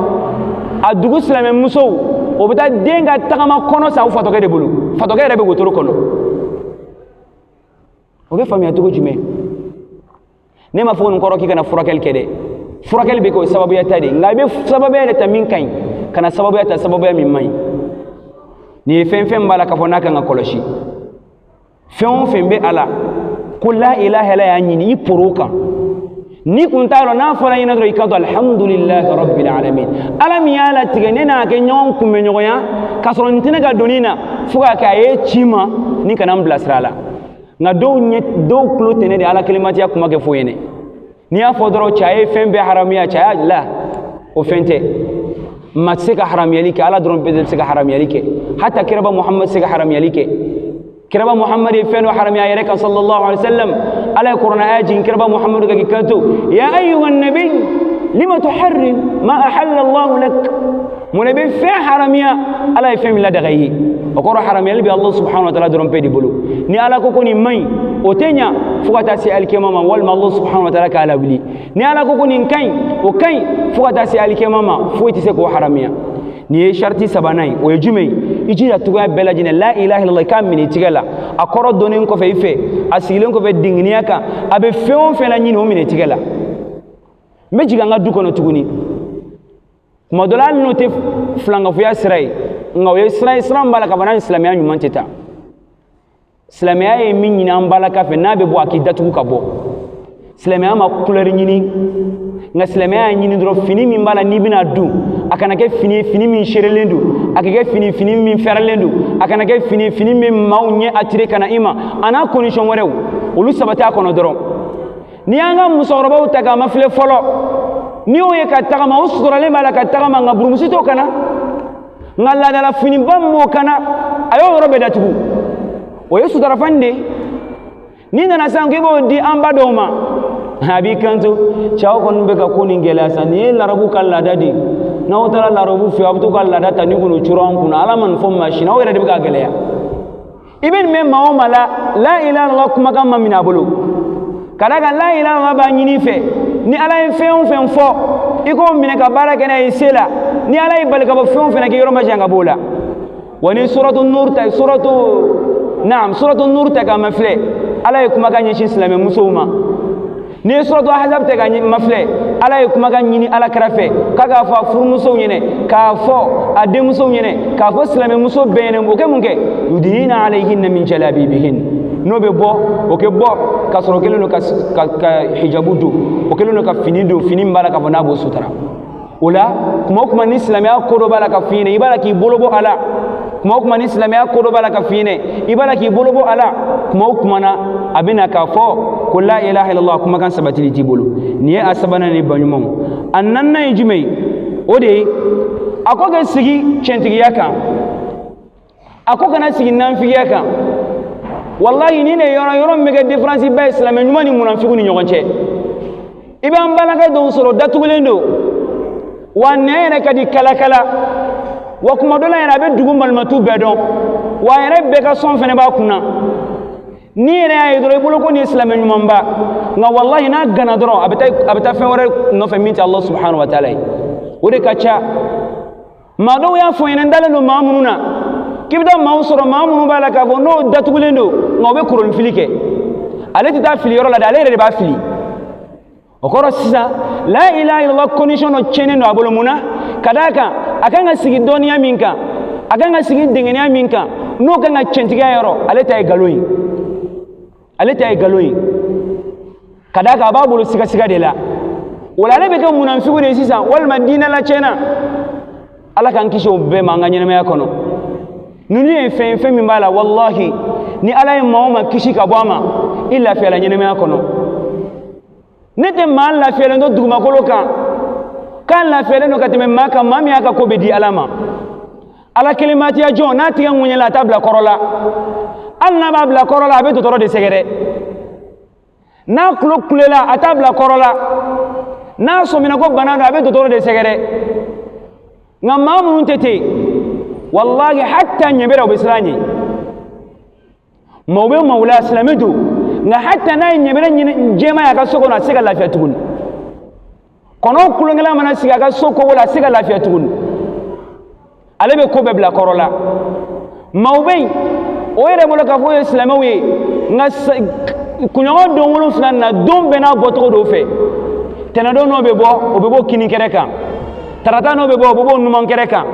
a dugu silamɛmusow o bɛ taa den ka tagama kɔnɔ san o fatɔkɛ de bolo. Fatɔkɛ yɛrɛ bɛ wotoro kɔnɔ. O bɛ faamuya cogo jumɛn? Ne ma fɔ nin kɔrɔ k'i kana furakɛli kɛ dɛ. Furakɛli bɛ kɛ o sababuya ta de, nka i bɛ sababuya de ta min ka ɲi, kana sababuya ta sababuya min man ɲi. Nin ye fɛn fɛn b'a la k'a fɔ n'a kan ka kɔlɔsi, fɛn o fɛn bɛ a la ko la ilaha illallah y'a ɲini i poro kan. Ni kun t'a dɔn, n'a fɔra ɲɛna dɔrɔn, i ka to alhamdulillahi rabbil alamin, ala min y'a latigɛ ne n'a kɛ ɲɔgɔn kunbɛɲɔgɔnya k'a sɔrɔ n tɛnɛ ka donni na fo k'a kɛ a ye ci ma ni kana n bilasira la. Nka dɔw ɲɛ, dɔw tulo tɛ ne de ala kelematiya kuma kɛ fo ɲɛnɛ. N'i y'a fɔ dɔrɔn, cɛ ye fɛn bɛɛ haramuya, cɛ la o fɛn tɛ ma se ka haramuyali kɛ. Ala dɔrɔn bɛɛ bɛ se ka haramuyali kɛ, hata kiraba Muhammad se ka haramuyali kɛ. Kiraba Muhammad ye fɛn dɔ haramuya a yɛrɛ kan, sallallahu alaihi wasallam. Ala ye kuranɛ aya jigin kiraba Muhammad kan k'i kanto: ya ayyuha nabi, lima tuharrim ma ahalla Allah lak? Mun de bɛ fɛn haramuya ala ye fɛn min ladaga i ye? O kɔrɔ, haramuyali bɛ Allah subhanahu wa ta'ala dɔrɔn pe de bolo. Ni ala ko ko nin man ɲi, o tɛ ɲa fo ka taa se alikiyama ma, walima Allah subhanahu wa ta'ala k'a lawuli. Ni ala ko ko nin ka ɲi, o ka ɲi fo ka taa se alikiyama ma, foyi tɛ se k'o haramuya. Nin ye sariti sabanan ye. O ye jumɛn ye? I jija cogoya bɛɛ lajɛlen, la ilaha illallah, i k'a minɛ i tigɛ la, a kɔrɔ donnen kɔfɛ i fɛ, a sigilen kɔfɛ dinginiya kan, a bɛ fɛn o fɛn laɲini, o minɛ i tigɛ la. N bɛ jigin an ka du kɔnɔ tuguni. Tuma dɔ la, hali n'o tɛ filankafoya sira ye, nka o ye sira ye, sira min b'a la k'a fɔ n'a ni silamɛya ɲuman tɛ taa. Silamɛya ye min ɲini an balaka fɛ, n'a bɛ bɔ, a k'i datugu ka bɔ. Silamɛya ma kulɛri ɲini, nka silamɛya y'a ɲini dɔrɔn, fini min b'a la n'i bɛna dun, a kana kɛ fini fini min seerelen don, a ka kɛ fini fini min fɛrɛlen don, a kana kɛ fini fini min maaw ɲɛ attiré ka na i ma, a n'a condition wɛrɛw, olu sabati a kɔnɔ dɔrɔn. N'i y'an ka musokɔrɔbaw ta k'a mafilɛ fɔlɔ, n'i y'o ye ka tagama, o suturalen b'a la ka tagama, nka burumusi t'o kana, nka laadala finiba min b'o kana, a y'o yɔrɔ bɛɛ datugu, o ye sutarafani de ye. N'i nana sisan k'i b'o di an ba dɔw ma, a b'i kanto: cɛw kɔni bɛ ka ko nin gɛlɛya sa, nin ye larabu ka laada de ye. N'aw taara larabu fɛ, aw bɛ t'u ka laada ta ni k'o curu an kunna. Ala ma nin fɔ maa si na, aw yɛrɛ de bɛ k'a gɛlɛya. I bɛ nin mɛn maa o maa la, la ilaha illallah kumakan ma minɛ a bolo, ka d'a kan la ilaha illallah b'a ɲini i fɛ, ni ala ye fɛn o fɛn fɔ, i k'o minɛ ka baara kɛ n'a ye se la. Ni ala y'i bali ka bɔ fɛn o fɛn na, k'i yɔrɔ ma jan ka b'o la. Wa ni suratu nur ta, suratu, naam, suratu nur ta k'a mafilɛ, ala ye kumakan ɲɛsin silamɛmusow ma. N'i ye suratu ahzab ta k'a mafilɛ, ala ye kumakan ɲini ala kɛrɛfɛ k'a k'a fɔ a furumusow ɲɛnɛ, k'a fɔ a denmusow ɲɛnɛ, k'a fɔ silamɛmuso bɛɛ ɲɛnɛ, o kɛ mun kɛ? Yudinina alayhinna min jalabibihin. N'o bɛ bɔ, o kɛ bɔ k'a sɔrɔ o kɛlen don ka hijabu don, o kɛlen don ka fini don, fini min b'a la k'a fɔ n'a b'o sutura. O la, kuma o kuma ni silamɛya ko dɔ b'a la ka f'i ɲɛna, i b'a la k'i bolo bɔ a la. Kuma o kuma ni silamɛya ko dɔ b'a la ka f'i ɲɛna, i b'a la k'i bolo bɔ a la. Kuma o kuma na, a bɛ na k'a fɔ ko la ilaha illallah kumakan sabatili t'i bolo. Nin ye a sabanan ni baɲumanw. A naaninan ye jumɛn ye? O de ye a ko kɛ sigi tiɲɛtigiya kan. A ko kana sigi nanfigiya kan. Wallahi ni ne yɔrɔ yɔrɔ min bɛ kɛ différence ba ye silamɛ ɲuman ni munafigiw ni ɲɔgɔn cɛ. I b'an balaka dɔw sɔrɔ, datugulen don wa, nɛn yɛrɛ ka di kalakala wa, kuma dɔ la yɛrɛ a bɛ dugu malimatu bɛɛ dɔn wa, a yɛrɛ bɛɛ ka sɔn fɛnɛ b'a kunna. N'i yɛrɛ y'a ye dɔrɔn, i bolo ko nin ye silamɛ ɲumanba, nka wallahi n'a gana dɔrɔn, a bɛ taa fɛn wɛrɛ nɔfɛ min tɛ Allah subhanahu wa taala ye. O de ka ca. Maa dɔw y'a fɔ n ɲɛna, n dalen don maa minnu na, k'i bɛ taa maaw sɔrɔ, maa minnu b'a la k'a fɔ n'o datugulen don, nka o bɛ koronifili kɛ. Ale tɛ taa fili yɔrɔ la dɛ, ale yɛrɛ de b'a fili. O kɔrɔ sisan, la ilaha illallah condition dɔ tiɲɛnen don a bolo. Mun na? Ka d'a kan a kan ka sigi dɔnniya min kan, a kan ka sigi dɛngɛniya min kan, n'o kan ka cɛntigiya yɔrɔ, ale ta ye nkalon ye, ale ta ye nkalon ye. Ka d'a kan a b'a bolo sigasiga de la. O la ale bɛ kɛ munafigiw de ye sisan, walima diinɛ la tiɲɛna. Ala k'an kisi o bɛɛ ma an ka ɲɛnamaya kɔnɔ. Ninnu ye fɛn ye, fɛn min b'a la, wallahi ni Ala ye maa o maa kisi ka bɔ a ma, i lafiyala ɲɛnamaya kɔnɔ. Ne tɛ maa lafiyalen don dugumakolo kan k'a lafiyalen don ka tɛmɛ maa kan, maa min y'a ka ko bɛ di Ala ma. Ala kelenmatiya jɔn n'a tigɛ ŋuɲɛla, a t'a bila kɔrɔ la. Hali n'a b'a bila kɔrɔ la, a bɛ dɔgɔtɔrɔ de sɛgɛrɛ. N'a tulo kulela, a t'a bila kɔrɔ la. N'a sɔmina ko bana don, a bɛ dɔgɔtɔrɔ de sɛgɛrɛ. Nka maa minnu tɛ ten, wallahi hatta ɲɛbɛrɛ, u bɛ siran ɲɛ. Maaw bɛ maaw la, silamɛ don, nka hatta n'a ye ɲɛbɛrɛ ɲini jɛman ye a ka so kɔnɔ, a tɛ se ka lafiya tuguni. Kɔnɔw kulonkɛla mana sigi a ka so kogo la, a tɛ se ka lafiya tuguni. Ale bɛ ko bɛɛ bila kɔrɔ la. Maaw bɛ yen, o yɛrɛ bolo k'a fɔ o ye silamɛw ye, nka kunɲɔgɔn don 7 na, don bɛɛ n'a bɔcogo dɔw fɛ. Tɛnɛdon n'o bɛ bɔ, o bɛ bɔ kini kɛrɛ kan. Tarata n'o bɛ bɔ, o bɛ bɔ numan kɛrɛ kan.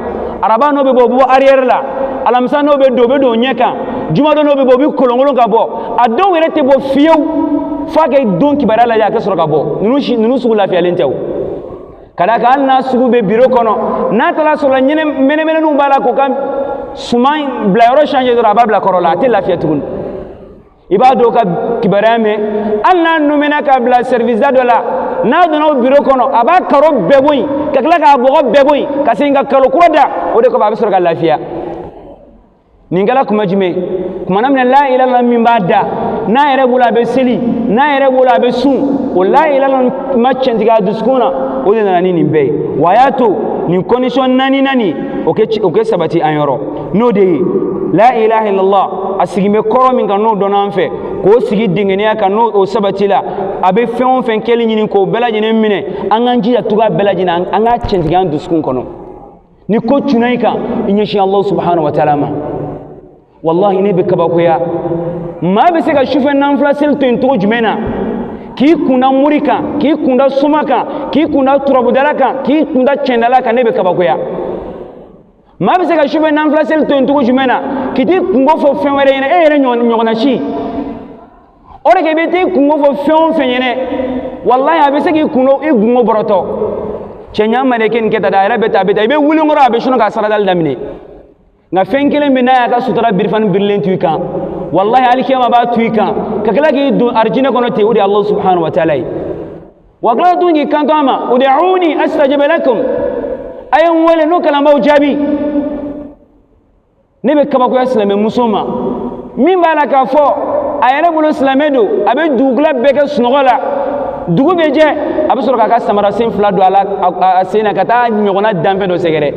Araba n'o bɛ bɔ, o bɛ bɔ arrière la. Alamisa n'o bɛ don, o bɛ don ɲɛ kan. Jumadon n'o bɛ bɔ, o bɛ kolonkolon ka bɔ. A dɔw yɛrɛ tɛ bɔ fiyewu f'a kɛ don kibaruya lajɛ, a tɛ sɔrɔ ka bɔ. Ninnu si, ninnu sugu lafiyalen tɛ. O ka d'a kan hali n'a sugu bɛ biro kɔnɔ, n'a taara sɔrɔ ɲɛnɛ mɛnɛmɛnɛninw b'a la k'o ka suman bilayɔrɔ changer dɔrɔn, a b'a bila kɔrɔ la, a tɛ lafiya tuguni. I b'a dɔw ka kibaruya mɛn, hali n'a numɛna ka bila service da dɔ la, n'a donna o biro kɔnɔ, a b'a karo bɛɛ bɔ yen, ka tila k'a bɔgɔ bɛɛ bɔ yen, ka segin ka kalo kura da. O de kɔfɛ, a bɛ sɔrɔ ka lafiya. Nin kɛla kuma jumɛn? Kumana min na la ilaha illallah min b'a da, n'a yɛrɛ bolo a bɛ seli, n'a yɛrɛ bolo a bɛ sun, o la ilaha illallah ma tiɲɛtigi a dusukun na, o de nana ni nin bɛɛ ye. Wa a y'a to nin condition naani naani o kɛ sabati an yɔrɔ, n'o de ye la ilaha illallah. A sigin bɛ kɔrɔ min kan, n'o dɔnna an fɛ, k'o sigi dengeniya kan, n'o o sabati la, a bɛ fɛn o fɛn kɛli ɲini k'o bɛɛ lajɛlen minɛ. An k'an jija cogoya bɛɛ lajɛlen, an k'a tiɲɛtigi an dusukun kɔnɔ. Ni ko cunna i kan, i ɲɛsin Allah subhanahu wa taala ma. Wallahi ne bɛ kabakoya, maa bɛ se ka sufɛ nanfila seli to yen cogo jumɛn na, k'i kunda mori kan, k'i kunda soma kan, k'i kunda turabudala kan, k'i kunda cɛndala kan? Ne bɛ kabakoya, maa bɛ se ka sufɛ nanfila seli to yen cogo jumɛn na, k'i t'i kungo fɔ fɛn wɛrɛ ɲɛna, e yɛrɛ ɲɔgɔnna si? O de kɛ, i bɛ t'i kungo fɔ fɛn o fɛn ɲɛna, wallahi a bɛ se k'i kungo, i kungo bɔrɔtɔ. Cɛ ɲa ma de kɛ nin kɛ tan dɛ, a yɛrɛ bɛ tan, a bɛ tan. I bɛ wuli kɔrɔ, a bɛ sunɔ ka saradali daminɛ. Nka fɛn kelen bɛ n'a y'a ka sutura birifani birilen to i kan, wallahi alikiyama b'a to i kan, ka tila k'i don arijinɛ kɔnɔ ten. O de ye Allah subhanahu wa taala ye. Wa tila tun k'i kanto a ma: ud'uni astajib lakum, a ye n wele, n'o kalanbaw jaabi. Ne bɛ kabakoya silamɛmuso ma min b'a la k'a fɔ a yɛrɛ bolo silamɛ don, a bɛ dugukila bɛɛ kɛ sunɔgɔ la, dugu bɛ jɛ, a bɛ sɔrɔ k'a ka samara sen fila don a la, a sen na, ka taa ɲɔgɔnna danfɛn dɔ sɛgɛrɛ.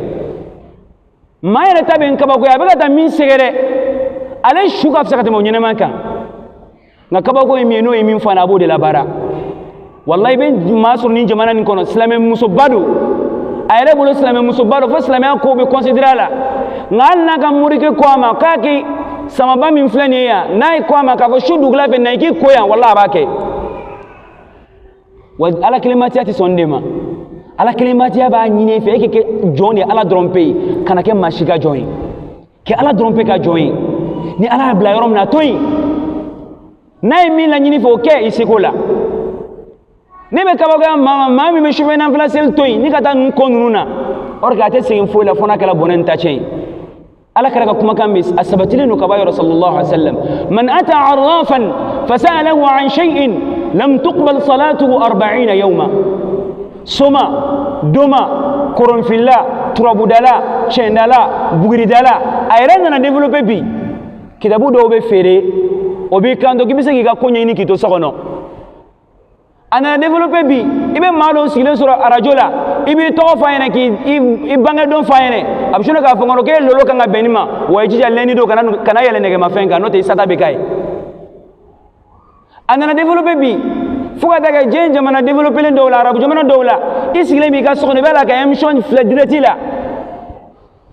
Maa yɛrɛ ta bɛ n kabakoya, a bɛ ka taa min sɛgɛrɛ, ale su ka fisa ka tɛmɛ o ɲɛnɛma kan. Nka kabako ye min ye, n'o ye min fɔ a ɲɛna, a b'o de labaara. Walayi, i bɛ maa sɔrɔ nin jamana nin kɔnɔ, silamɛmusoba don, a yɛrɛ bolo silamɛmusoba don, fo silamɛya kow bɛ considérer a la, nka hali n'a ka morikɛ ko a ma k'a kɛ samaba min filɛ nin ye yan, n'a ye ko a ma k'a fɔ su dugula fɛ na i k'i ko yan, walayi a b'a kɛ. Wa Ala kelenmatiya tɛ sɔn de ma. Ala kelenmatiya b'a ɲini i fɛ e k'i kɛ jɔn de ye Ala dɔrɔn pe ye, kana kɛ maa si ka jɔn ye, kɛ Ala dɔrɔn pe ka jɔn ye. Ni Ala y'a bila yɔrɔ min na, a to yen. N'a ye min laɲini fɛ, o kɛ i seko la. Ne bɛ kabakoya maa ma, maa min bɛ sufɛ nanfila seli to yen ni ka taa ninnu ko ninnu na, or que a tɛ segin foyi la fo n'a kɛra bɔnɛ ni tacɛn ye. Ala kɛra ka kumakan bɛ a sabatilen don ka b'a yɔrɔ, sallallahu alaihi wa sallam: man ata arrafan fasalahu an shay'in lam tuqbal salatuhu 40 yawma. Soma, doma, koronfila, Turabudala, cɛndala, buguridala, a yɛrɛ nana développer bi. Kitabu dɔw bɛ feere, o b'i kanto k'i bɛ se k'i ka ko ɲɛɲini k'i to so kɔnɔ. A nana développer bi, i bɛ maa dɔw sigilen sɔrɔ arajo la, i b'i tɔgɔ f'a ɲɛna, k'i bangedon f'a ɲɛna, a bɛ sin k'a fɔ n kɔnɔ k'e lolo kan ka bɛn nin ma, wa i jija lundi don kana yɛlɛ nɛgɛmafɛn kan, n'o tɛ i sata bɛ k'a ye. A nana développer bi fo ka taa kɛ diɲɛ jamana développelen dɔw la, arabu jamana dɔw la, i sigilen b'i ka so kɔnɔ, i b'a la ka émission filɛ direct la,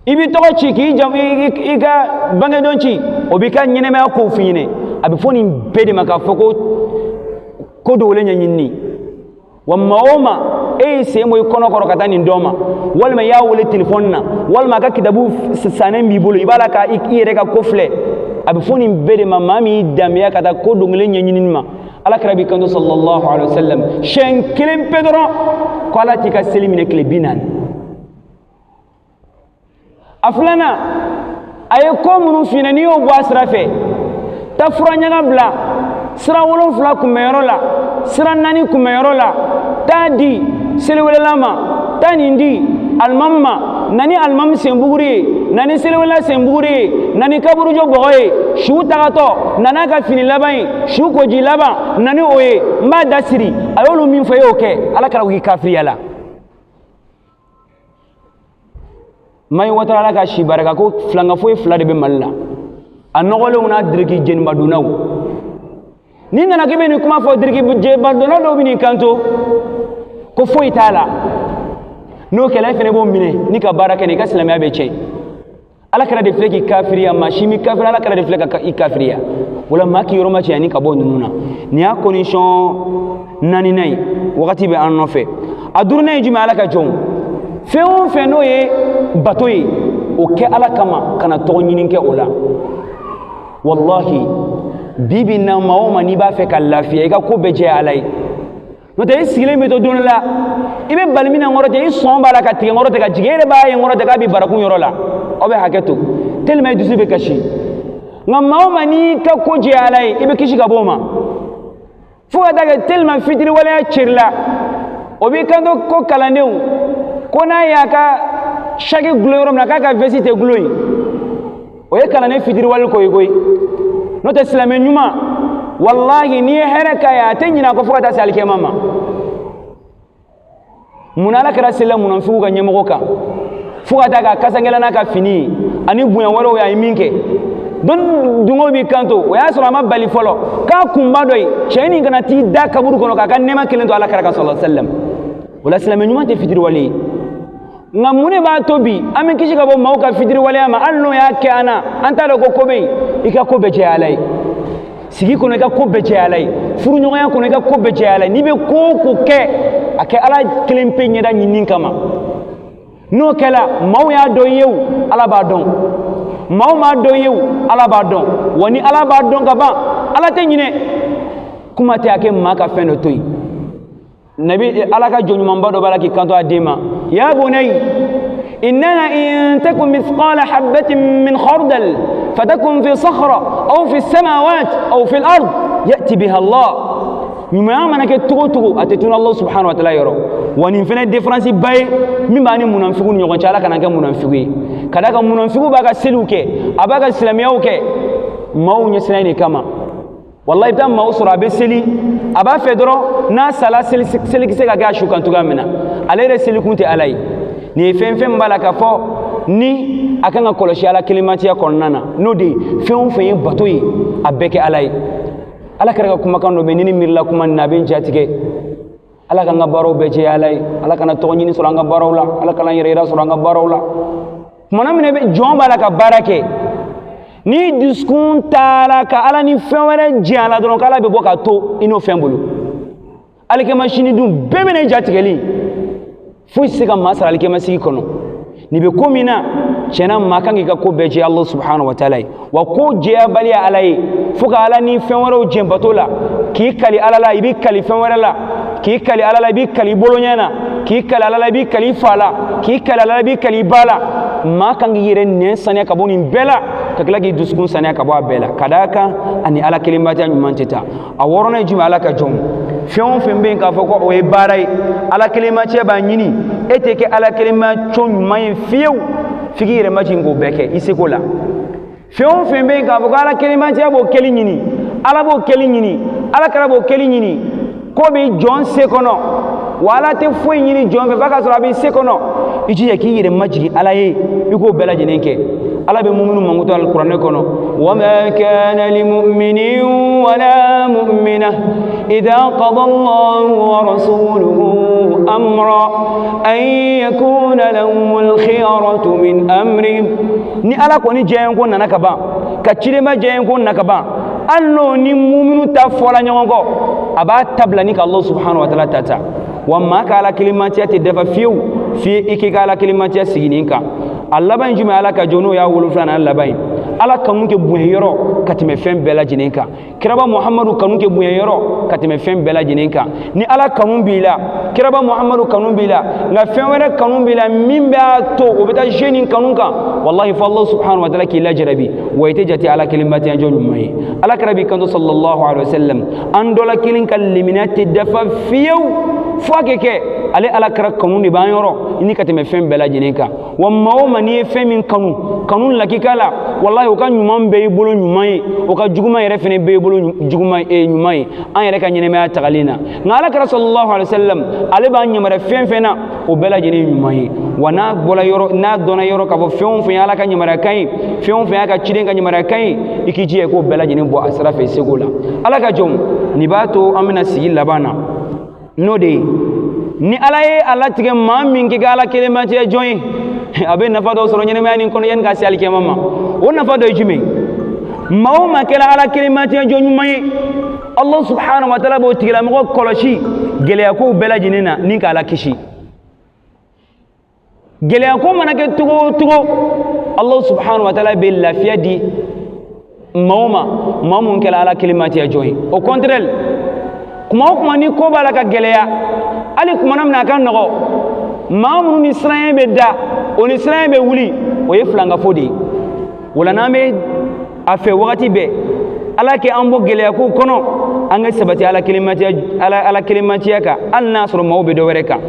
i b'i tɔgɔ ci, k'i jam i ka bangedon ci, o b'i ka ɲɛnɛmaya kow f'i ɲɛna. A bɛ fɔ nin bɛɛ de ma k'a fɔ ko ko dogolen ɲɛɲinini. Wa maa o maa e y'i sen bɔ i kɔnɔ kɔrɔ ka taa nin dɔ ma, walima i y'a wele telefɔni na, walima a ka kitabu sannen b'i bolo, i b'a la ka i yɛrɛ ka ko filɛ, a bɛ fɔ nin bɛɛ de ma maa min y'i danbeya ka taa ko dogolen ɲɛɲinini ma. Ala kira b'i kanto sallallahu alaihi wa sallam siɲɛ kelen pe dɔrɔn ko Ala t'i ka seli minɛ tile 40. A filanan, a ye ko minnu f'i ɲɛna, n'i y'o bɔ a sira fɛ, taa fura ɲaga bila sira 7 kunbɛnyɔrɔ la, sira 4 kunbɛnyɔrɔ la, taa di seliwelela ma, taa nin di alimami ma, na ni alimami senbuguri ye, na ni seliwelela senbuguri ye, na ni kaburujɔ bɔgɔ ye, su tagatɔ na n'a ka fini laban ye, su koji laban na ni o ye, n b'a da siri. A y'olu min fɔ, e y'o kɛ, Ala kɛra k'i kafiriya la. Mayi Watara, Ala ka si barika, ko filankafoyi ye fila de bɛ Mali la, a nɔgɔlenw n'a diriki jenibadonnaw. N'i nana k'i bɛ nin kuma fɔ, diriki jenibadonna dɔw bɛ n'i kanto ko foyi t'a la. N'o kɛla, e fana b'o minɛ n'i ka baara kɛ, n'i ka silamɛya bɛ tiɲɛ. Ala kɛra de filɛ k'i kafiriya, maa si m'i kafiriya, Ala kɛra de filɛ ka i kafiriya. O la maa k'i yɔrɔ ma cɛ ni ka bɔ ninnu na. Nin y'a condition naaninan ye, wagati bɛ an nɔfɛ. A duurunan ye jumɛn? Ala ka jɔnw, fɛn o fɛn n'o ye bato ye, o kɛ Ala kama, kana tɔgɔ ɲini kɛ o la. Walahi, bi bi na, maa o maa n'i b'a fɛ ka lafiya, i ka ko bɛɛ jɛ Ala ye. N'o tɛ, i sigilen bɛ to don dɔ la, i bɛ bali min na nkɔrɔ tɛ, i sɔn b'a la ka tigɛ nkɔrɔ tɛ ka jigin, e yɛrɛ b'a ye nkɔrɔ tɛ k'a bɛ barakun yɔrɔ la, aw bɛ hakɛ to tellement i dusu bɛ kasi. Nka maa o maa n'i ka ko jɛ Ala ye, i bɛ kisi ka bɔ o ma. Fo ka taa kɛ tellement fitiriwaleya cerila, o b'i kanto ko kalandenw ko n'a y'a ka saki gulon yɔrɔ min na, k'a ka veste tɛ gulon yen, o ye kalanden fitiriwale ko ye koyi. N'o tɛ, silamɛ ɲuman, walahi, n'i ye hɛrɛ k'a ye, a tɛ ɲinɛ a kɔ fo ka taa se alikiyama ma. Munna Ala kɛra selila munafigiw ka ɲɛmɔgɔ kan fo ka taa k'a kasankɛla n'a ka fini ye ani bonya wɛrɛw ye, a ye min kɛ don dungo b'i kanto, o y'a sɔrɔ a ma bali fɔlɔ k'a kunba dɔ ye, cɛ nin kana t'i da kaburu kɔnɔ k'a ka nɛɛma kelen to Ala kɛra kan sallallahu alaihi wasallam. O la silamɛ ɲuman tɛ fitiriwale ye. Nka mun de b'a to bi an bɛ kisi ka bɔ maaw ka fitiriwaleya ma, hali n'o y'a kɛ an na, an t'a dɔn ko ko bɛ yen? I ka ko bɛɛ jɛ Ala ye. Sigi kɔnɔ, i ka ko bɛɛ jɛ Ala ye. Furuɲɔgɔnya kɔnɔ, i ka ko bɛɛ jɛ Ala ye. N'i bɛ ko o ko kɛ, a kɛ Ala kelen pe ɲɛda ɲinini kama. N'o kɛla, maaw y'a dɔn i ye o, Ala b'a dɔn. Maaw m'a dɔn i ye o, Ala b'a dɔn. Wa ni Ala b'a dɔn ka ban, Ala tɛ ɲinɛ. Kuma tɛ a kɛ maa ka fɛn dɔ to yen. Nabi Ala ka jɔn ɲumanba dɔ b'a la k'i kanto a den ma: ya bunay innaha in takun mithqala habatin min khardal fatakun fi sakhra aw fi samawat aw fi al-ard ya'ti biha Allah. Ɲumanya mana kɛ cogo o cogo, a tɛ tunu Allah subhanahu wa ta'ala yɔrɔ. Wa nin fana ye différence ba ye min b'a ni munafigiw ni ɲɔgɔn cɛ. Ala kana kɛ munafigi ye, ka d'a kan munafigiw b'a ka seliw kɛ, a b'a ka silamɛyaw kɛ maaw ɲɛsiranɲɛ de kama. Wallahi, i bɛ taa maaw sɔrɔ, a bɛ seli, a b'a fɛ dɔrɔn n'a sala selikisɛ ka kɛ a su kan cogoya min na, ale yɛrɛ selikun tɛ Ala ye. Nin ye fɛn fɛn b'a la k'a fɔ ni a kan ka kɔlɔsi Ala kelenmatiya kɔnɔna na, n'o de ye fɛn o fɛn ye bato ye, a bɛɛ kɛ Ala ye. Ala kɛra ka kumakan dɔ bɛ ni miirila kuma nin na, a bɛ n jatigɛ. Ala k'an ka baaraw bɛɛ jɛ Ala ye. Ala kana tɔgɔ ɲini sɔrɔ an ka baaraw la. Ala kana yɛrɛ yira sɔrɔ an ka baaraw la. Kumana min bɛ jɔn b'a la ka baara kɛ, ni dusukun taara ka Ala ni fɛn wɛrɛ jɛ a la dɔrɔn, k'Ala bɛ bɔ ka to i n'o fɛn bolo. Alikɛma sini dun bɛɛ bɛna i jatigɛli, foyi tɛ se ka maa sara alikɛma sigi kɔnɔ. Nin bɛ ko min na, tiɲɛna, maa kan k'i ka ko bɛɛ jɛ Allah subhanahu wa ta'ala ye. Wa ko jɛyabaliya Ala ye fo ka Ala ni fɛn wɛrɛw jɛ bato la, k'i kali Ala la, i b'i kali fɛn wɛrɛ la, k'i kali Ala la, i b'i kali i boloɲɛ na, k'i kali Ala la, i b'i kali i fa la, k'i kali Ala la, i b'i kali i ba la. Maa kan k'i yɛrɛ nɛn saniya ka bɔ nin bɛɛ la, ka tila k'i dusukun saniya ka bɔ a bɛɛ la, ka d'a kan ani Ala kelenbatiya ɲuman tɛ taa. A wɔɔrɔnan ye jumɛn? Ala ka jɔnw, Fɛn o fɛn bɛ yen k'a fɔ ko o ye baara ye, Ala kelenmatiya b'a ɲini, e tɛ kɛ Ala kelenma jɔn ɲuman ye fiyewu f'i k'i yɛrɛ majigin k'o bɛɛ kɛ i seko la. Fɛn o fɛn bɛ yen k'a fɔ ko Ala kelenmatiya b'o kɛli ɲini, Ala b'o kɛli ɲini, Ala kira b'o kɛli ɲini, k'o bɛ jɔn se kɔnɔ, wa Ala tɛ foyi ɲini jɔn fɛ f'a ka sɔrɔ a b'i se kɔnɔ, i jija k'i yɛrɛ majigin Ala ye, i k'o bɛɛ lajɛlen kɛ. Ala bɛ muminu mankutu alikuranɛ kɔnɔ: wa ma kana li mu'minin wala mu'mina idha qada Allahu wa rasuluhu amra an yakuna lahumul khiyaratu min amrihim. Ni Ala kɔni diɲɛ ko nana ka ban, ka cidenba diɲɛ ko nana ka ban, hali n'o ni muminu ta fɔla ɲɔgɔn kɔ, a b'a ta bila ni ka Allah subhanahu wa ta'ala ta ta. Wa maa ka Ala kelenmatiya tɛ dafa fiyewu f'i i k'i ka Ala kelenmatiya sigi nin kan. A laban ye jumɛn? Ala ka jɔ n'o y'a wolonfilanan laban ye: Ala kanu kɛ bonya yɔrɔ ka tɛmɛ fɛn bɛɛ lajɛlen kan, kiraba Muhamadu kanu kɛ bonya yɔrɔ ka tɛmɛ fɛn bɛɛ lajɛlen kan. Ni Ala kanu b'i la, kiraba Muhamadu kanu b'i la, nka fɛn wɛrɛ kanu b'i la min b'a to o bɛ taa je nin kanu kan, wallahi, fo Allah subhanahu wa ta'ala k'i lajarabi, wa i tɛ jate Ala kelenmatiya jɔn ɲuman ye. Ala kira b'i kanto sallallahu alaihi wasallam: an dɔ la kelen ka limaniya tɛ dafa fiyewu fo a kɛ kɛ ale Ala kira kanu de b'an yɔrɔ ni ka tɛmɛ fɛn bɛɛ lajɛlen kan. Wa maa o maa, n'i ye fɛn min kanu kanu lakika la, wallahi, o ka ɲuman bɛɛ y'i bolo ɲuman ye, o ka juguman yɛrɛ fɛnɛ bɛɛ y'i bolo juguman ɲuman ye an yɛrɛ ka ɲɛnɛmaya tagalen na. Nka Ala kira sallallahu alaihi wasallam, ale b'an yamaruya fɛn fɛn na, o bɛɛ lajɛlen ye ɲuman ye. Wa n'a bɔra yɔrɔ, n'a dɔnna yɔrɔ k'a fɔ fɛn o fɛn ye Ala ka yamaruya kan ye, fɛn o fɛn y'a ka ciden ka yamaruya kan ye, i k'i jija i k'o bɛɛ lajɛlen bɔ a sira fɛ i seko la. Ala ka jɔnw, nin b'a to an bɛna sigi laban na, n'o de ye: ni Ala ye a latigɛ maa min k'i ka Ala kelenmatiya jɔn ye, a bɛ nafa dɔ sɔrɔ ɲɛnɛmaya nin kɔnɔ yanni ka se alikiyama ma. O nafa dɔ ye jumɛn? Maa o maa kɛra Ala kelenmatiya jɔn ɲuman ye, Allah subhanahu wa ta'ala b'o tigilamɔgɔ kɔlɔsi gɛlɛya kow bɛɛ lajɛlen na ni k'a la kisi. Gɛlɛya ko mana kɛ cogo o cogo, Allah subhanahu wa ta'ala bɛ lafiya di maa o ma, maa mun kɛra Ala kelenmatiya jɔn ye. Au contraire, kuma o kuma ni ko b'a la ka gɛlɛya, hali kumana min na a ka nɔgɔ, maa minnu ni siranya bɛ da, o ni siranya bɛ wuli, o ye filankafo de ye. O la, n'an bɛ a fɛ wagati bɛɛ Ala kɛ an bɔ gɛlɛya kow kɔnɔ, an ka sabati Ala kelenmatiya, Ala kelenmatiya kan, hali n'a sɔrɔ maaw bɛ dɔ wɛrɛ kan.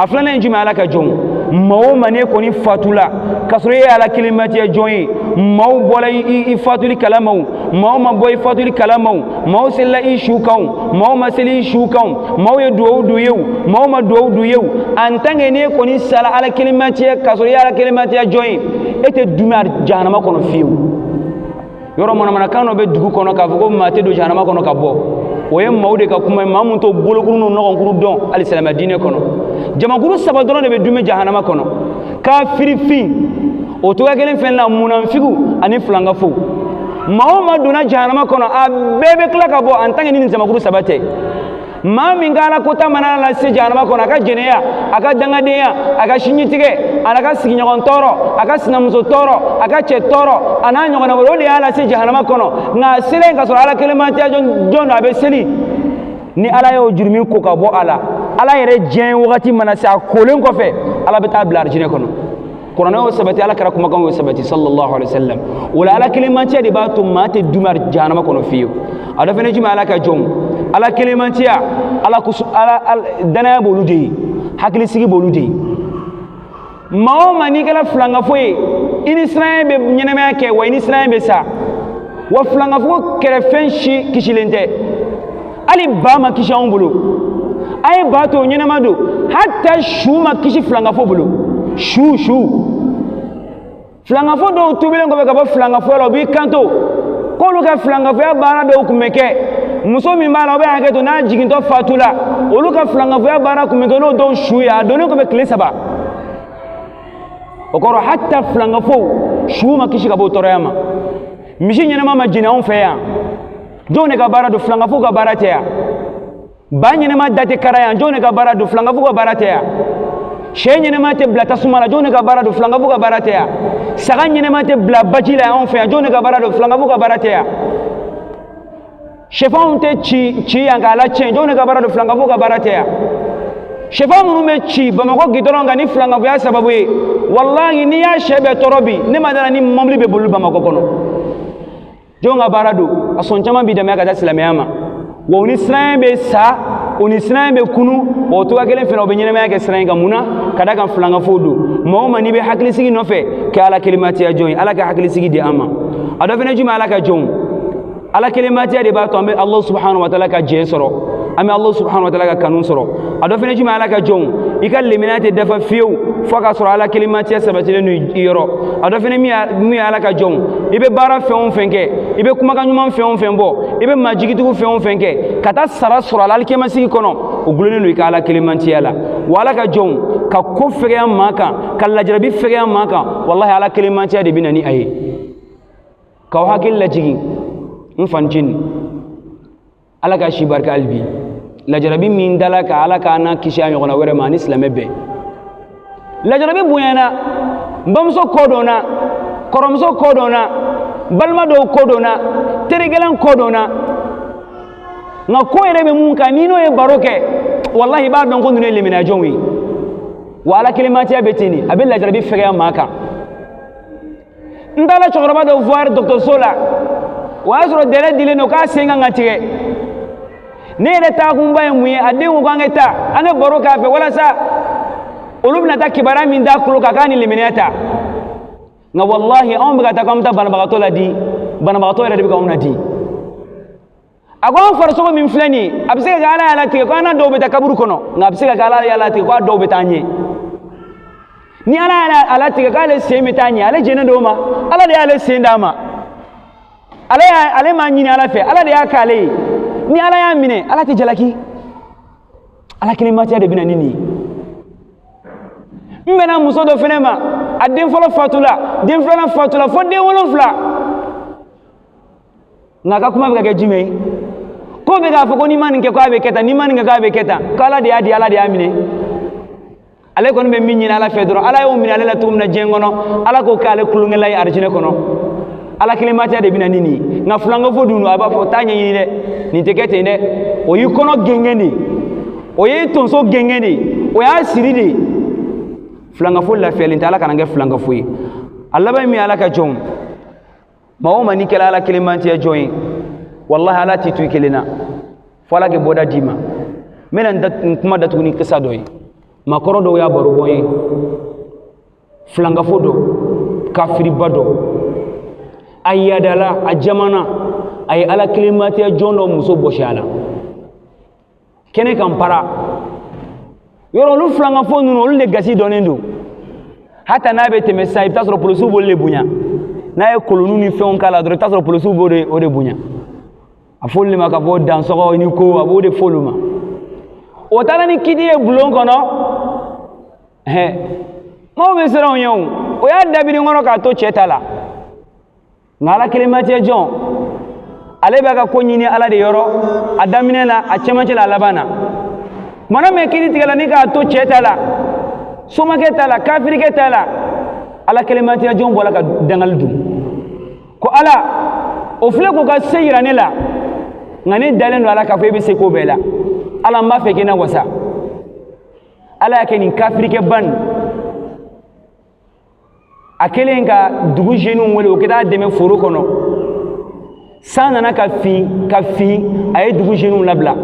A filanan ye jumɛn? Ala ka jɔnw, maa o maa, n'e kɔni fatula k'a sɔrɔ e ye Ala kelenmatiya jɔn ye, maaw bɔra i fatuli kalama o, maaw ma bɔ i fatuli kalama o, maaw selila i su kan o, maaw ma seli i su kan o, maaw ye duwawu d'u ye o, maaw ma duwawu d'u ye o, en tant que n'e kɔni sala Ala kelenmatiya k'a sɔrɔ i ye Ala kelenmatiya jɔn ye, e tɛ dumɛ jahanama kɔnɔ fiyewu. Yɔrɔ manamanakan dɔ bɛ dugu kɔnɔ k'a fɔ ko maa tɛ don jahanama kɔnɔ ka bɔ, o ye maaw de ka kuma ye, maa mun t'o bolokuru n'o nɔgɔnkuru dɔn. Hali silamɛ diinɛ kɔnɔ, jamakuru saba dɔrɔn de bɛ dumɛ jahanama kɔnɔ: kafirifin, o togoya kelen fɛn na, munanfigiw ani filankafo. Maa o maa donna jahanama kɔnɔ, a bɛɛ bɛ tila ka bɔ en tant que ni nin jamakuru saba tɛ. Maa min ka Ala kota mana lase jahanama kɔnɔ, a ka jɛnɛya, a ka dangadenya, a ka sinjitigɛ, a ka sigiɲɔgɔn tɔɔrɔ, a ka sinamuso tɔɔrɔ, a ka cɛ tɔɔrɔ, a n'a ɲɔgɔnna wɛrɛ, o de y'a lase jahanama kɔnɔ. Nka a selen ka sɔrɔ Ala kelenmatiya jɔn don, a bɛ seli, ni Ala y'o jurumi ko ka bɔ a la, Ala yɛrɛ diɲɛ wagati mana se, a kolen kɔfɛ, Ala bɛ taa bila arijinɛ kɔnɔ. Kuranɛ y'o sabati, Ala kɛra kumakan y'o sabati sallallahu alaihi wasallam. O la, Ala kelenmatiya de b'a to maa tɛ dumɛ jahanama kɔnɔ fiyewu. A dɔ fɛnɛ jumɛn? Ala ka jɔnw, Ala kelenmatiya, Ala kusu, Ala danaya b'olu de ye, hakilisigi b'olu de ye. Maa o maa, n'i kɛra filankafo ye, i ni siranya bɛ ɲɛnɛmaya kɛ, wa i ni siranya bɛ sa. Wa filankafo kɛrɛfɛn si kisilen tɛ, hali ba ma kisi anw bolo. A ye ba to ɲɛnɛma don, hata su ma kisi filankafo bolo. Su su filankafo dɔw tubilen kɔfɛ ka bɔ filankafoya la, u b'i kanto k'olu ka filankafoya baara dɔw tun bɛ kɛ muso min b'a la, o bɛ hakɛ to n'a jigintɔ fatula, olu ka filankafoya baara tun bɛ kɛ n'o dɔw su ye a donnen kɔfɛ tile 3. O kɔrɔ, hata filankafo su ma kisi ka bɔ o tɔɔrɔya ma. Misi ɲɛnama ma jeni anw fɛ yan, jɔn de ka baara don? Filankafo ka baara tɛ yan. Ba ɲɛnama da tɛ kara yan, jɔn de ka baara don? Filankafo ka baara tɛ yan. Sɛ ɲɛnama tɛ bila tasuma la, jɔn de ka baara don? Filankafo ka baara tɛ yan. Saga ɲɛnama tɛ bila baji la anw fɛ yan, jɔn de ka baara don? Filankafo ka baara tɛ yan. Sɛfanw tɛ ci ci yan k'a lacɛn, jɔn de ka baara don? Filankafo ka baara tɛ yan. Sɛfan minnu bɛ ci Bamakɔ gidɔrɔn kan ni filankafoya sababu ye, walahi, n'i y'a sɛ bɛɛ tɔɔrɔ bi, ne ma dala ni mɔbili bɛ boli Bamakɔ kɔnɔ, jɔn ka baara don? A sɔn caman b'i dɛmɛ ka taa silamɛya ma, wa u ni siranya bɛ sa. o ni siran bɛ kunu, o cogoya kelen fana o bɛ ɲɛnamaya kɛ siran in kan. Mun na? Ka d'a kan filankafo don. Maa o maa n'i bɛ hakilisigi nɔfɛ, kɛ Ala kelenmatiya jɔn ye. Ala ka hakilisigi di an ma. A dɔ fana jumɛn? Ala ka jɔnw, Ala kelenmatiya de b'a to an bɛ Allah subhanahu wa ta'ala ka jɛn sɔrɔ, an bɛ Allah subhanahu wa ta'ala ka kanu sɔrɔ. A dɔ fana jumɛn? Ala ka jɔnw, i ka limaniya tɛ dafa fiyewu fo k'a sɔrɔ Ala kelenmatiya sabatilen don i yɔrɔ. A dɔ fana min ye Ala ka jɔnw, i bɛ baara fɛn o fɛn kɛ, i bɛ kumakan ɲuman fɛn o fɛn bɔ, i bɛ majigitigiw fɛn o fɛn kɛ ka taa sara sɔrɔ a la alikiyama sigi kɔnɔ, o gulonnen don i ka Ala kelenmatiya la. Wa Ala ka jɔnw, ka ko fɛgɛya maa kan, ka lajarabi fɛgɛya maa kan, walahi Ala kelenmatiya de bɛ na ni a ye. K'aw hakili lajigin n fancinin, Ala ka si barika hali bi, lajarabi min dala ka Ala k'an n'a kisi a ɲɔgɔnna wɛrɛ ma ani silamɛ bɛɛ. Lajarabi bonyana, n bamuso kɔ donna, kɔrɔmuso kɔ donna, balima dɔw kɔ donna, terigɛlɛn kɔ donna. Nka ko yɛrɛ bɛ mun kan, n'i n'o ye baro kɛ, walahi i b'a dɔn ko ninnu ye liminajɔnw ye. Wa Ala kelenmatiya bɛ ten de, a bɛ lajarabi fɛgɛya maa kan. N taara cɛkɔrɔba dɔ voir dɔgɔtɔrɔso la, o y'a sɔrɔ délai dilen don k'a sen kan ka tigɛ. Ne yɛrɛ taakunba ye mun ye? A den ko k'an ka taa an ka baro k'a fɛ walasa olu bɛna taa kibaruya min d'a tulo kan k'a ni limaniya ta. Nka walahi, anw bɛ ka taa k'an bɛ taa banabagatɔ ladi, banabagatɔ yɛrɛ de bɛ k'anw ladi. A ko an farisogo min filɛ nin ye, a bɛ se ka kɛ Ala y'a latigɛ ko an n'a dɔw bɛ taa kaburu kɔnɔ, nka a bɛ se ka kɛ Ala y'a latigɛ ko a dɔw bɛ taa ɲɛ. Ni Ala y'a latigɛ k'ale sen bɛ taa ɲɛ, ale jɛnnen don o ma. Ala de y'ale sen d'a ma, ale y'a ale m'a ɲini Ala fɛ, Ala de y'a k'ale ye. Ni Ala y'a minɛ, Ala tɛ jalaki. Ala kelenmatiya de bɛ na ni nin ye. N bɛnna muso dɔ fɛnɛ ma, a den fɔlɔ fatula, den filanan fatula, fo den 7. Nka a ka kuma bɛ ka kɛ jumɛn ye? Ko bɛ k'a fɔ ko n'i ma nin kɛ k'a bɛ kɛ tan, n'i ma nin kɛ k'a bɛ kɛ tan, ko Ala de y'a di, Ala de y'a minɛ. Ale kɔni bɛ min ɲini Ala fɛ dɔrɔn, Ala y'o minɛ ale la cogo min na diɲɛ kɔnɔ, Ala k'o k'ale tulonkɛla ye arijinɛ kɔnɔ. Ala kelenmatiya de bɛ na ni nin ye. Nka filankafo dun, a b'a fɔ taa ɲɛɲini dɛ, nin tɛ kɛ ten dɛ. O y'i kɔnɔ gɛngɛn de, o ye tonso gɛngɛn de, o y'a siri de. Filankafo lafiyalen tɛ. Ala kana kɛ filankafo ye. A laban min ye, Ala ka jɔnw, maa o maa n'i kɛra Ala kelenmatiya jɔn ye, walahi Ala t'i to i kelen na fo Ala kɛ bɔda d'i ma. N bɛna n kuma datugu ni kisa dɔ ye. Maakɔrɔ dɔw y'a baro bɔ n ye. Filankafo dɔ, kafiriba dɔ, a yadala a jamana, a ye Ala kelenmatiya jɔn dɔ muso bɔsi a la kɛnɛ kan para yɔrɔ. Olu filankafo ninnu, olu de gasi dɔnnen don. Hata n'a bɛ tɛmɛ sisan, i bɛ taa sɔrɔ polisiw b'olu de bonya. N'a ye koloniw ni fɛnw k'a la dɔrɔn, i bɛ taa sɔrɔ polisiw b'o de o de bonya. A fɔ olu de ma k'a fɔ dansɔgɔ ni ko, a b'o de fɔ olu ma. O taara ni kiti ye bulon kɔnɔ. Hɛ, maaw bɛ siran o ɲɛ. O o y'a dabiri kɔnɔ k'a to cɛ ta la. Nka Ala kelenmatiya jɔn, ale b'a ka ko ɲini Ala de yɔrɔ, a daminɛ la, a cɛmancɛ la, a laban na. Kumana min kiri tigɛla ni k'a to cɛ ta la, somakɛ ta la, kafirikɛ ta la, Ala kelenmatiya jɔn bɔra ka dangali dun ko Ala o filɛ k'o ka se yira ne la, nka ne dalen don Ala k'a fɔ e bɛ se ko bɛɛ la. Ala, n b'a fɛ k'i na wasa. Ala y'a kɛ nin kafirikɛ ba nin, a kɛlen ka dugu jeunes wele o ka taa dɛmɛ foro kɔnɔ, san nana ka fin ka fin, a ye dugu jeunes labila,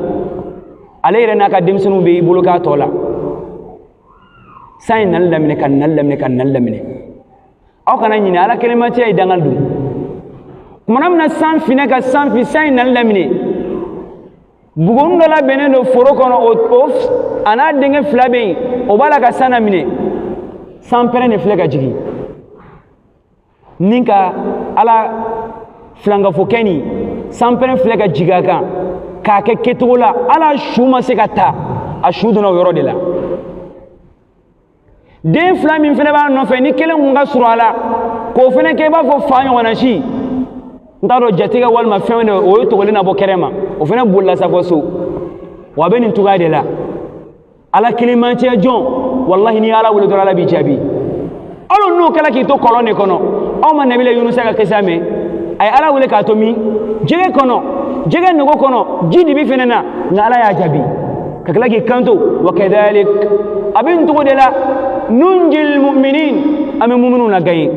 ale yɛrɛ n'a ka denmisɛnninw bɛ i bolo k'a tɔ la. San ye nali daminɛ, ka nali daminɛ, ka nali daminɛ. Aw kana ɲinɛ, Ala kelenmatiya ye dangali dun. Kumana min na san finɛ ka san fin, san ye nali daminɛ, buguni dɔ labɛnnen don foro kɔnɔ, o a n'a denkɛ fila bɛ yen, o b'a la ka san laminɛ. San pɛrɛn de filɛ ka jigin ni ka Ala filankafokɛ nin, san pɛrɛn filɛ ka jigin a kan k'a kɛ kɛcogo la, ala su ma se ka ta, a su donna o yɔrɔ de la. Den fila min fana b'a nɔfɛ, ni kelen kun ka surun a la k'o fana kɛ i b'a fɔ fa ɲɔgɔnna si, n t'a dɔn jatigɛ walima fɛn dɔ, o ye togolen na bɔ kɛnɛ ma, o fana bolila sa fɔ so. Wa a bɛ nin cogoya de la. Ala kelenmancɛ jɔn, walahi n'i Ala wele dɔrɔn, Ala b'i jaabi. Hali n'o kɛla k'i to kɔlɔn de kɔnɔ. Aw ma Nabila Yunusa ka kisa mɛn? A ye Ala wele k'a to min? Jɛgɛ kɔnɔ, jɛgɛ nogo kɔnɔ, ji dibi fɛnɛ na, nka Ala y'a jaabi ka tila k'i kanto: wa kadhalik, a bɛ nin cogo de la, nunjil mu'minin, an bɛ muminuw na gaɲe.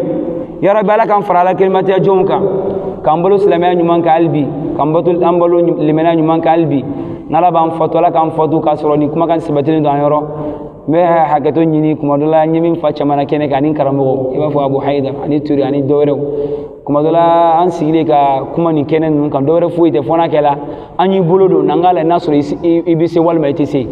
Ya Rabbi, Ala k'an fara Ala kelenmatiya jɔnw kan, k'an balo silamɛya ɲuman kan hali bi, k'an bato an balo limaniya ɲuman kan hali bi. N'Ala b'an fatu, Ala k'an fatu k'a sɔrɔ ni kumakan sabatilen don an yɔrɔ. N bɛ hakɛto ɲini kuma dɔ la, n ye min fa caman na kɛnɛ kan ani karamɔgɔ, i b'a fɔ Abu Haidar ani Ture ani dɔwɛrɛw. Kuma dɔ la an sigilen ka kuma nin kɛnɛ ninnu kan, dɔwɛrɛ foyi tɛ fo n'a kɛla an y'i bolo don n'an k'a lajɛ n'a sɔrɔ i bɛ se walima i tɛ se,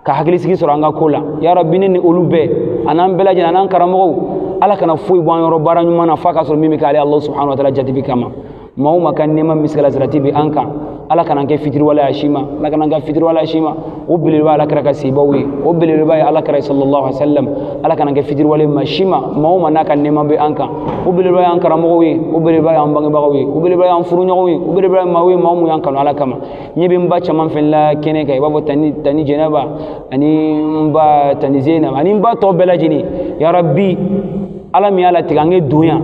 ka hakilisigi sɔrɔ an ka ko la. Ya Rabbi, ne ni olu bɛɛ an'an bɛɛ lajɛlen an'an karamɔgɔw, Ala kana foyi bɔ an yɔrɔ baara ɲuman na f'a ka sɔrɔ min bɛ kɛ ale Allah subhanahu wa ta'ala jatibi kama. Maa o maa ka nɛɛma misikala zarati bɛ an kan, Ala kana an kɛ fitiriwale a si ma, Ala kana an kɛ fitiriwale a si ma. O belebeleba Ala kɛra ka sebaw ye, o belebeleba ye Ala kɛra sallallahu alaihi wasallam. Ala kana an kɛ fitiriwale ma si ma. Maa o maa n'a ka nɛɛma bɛ an kan, o belebeleba ye an karamɔgɔw ye, o belebeleba ye an bangebagaw ye, o belebeleba ye an furuɲɔgɔnw ye, o belebeleba ye maaw ye, maa mun y'an kanu Ala kama. Ɲɛ bɛ n ba caman fɛn la kɛnɛ kan, i b'a fɔ tani Jɛnɛba ani n ba tani Zeinab ani n ba tɔ bɛɛ lajɛlen. Ya Rabbi, Ala min y'a latigɛ an ke don yan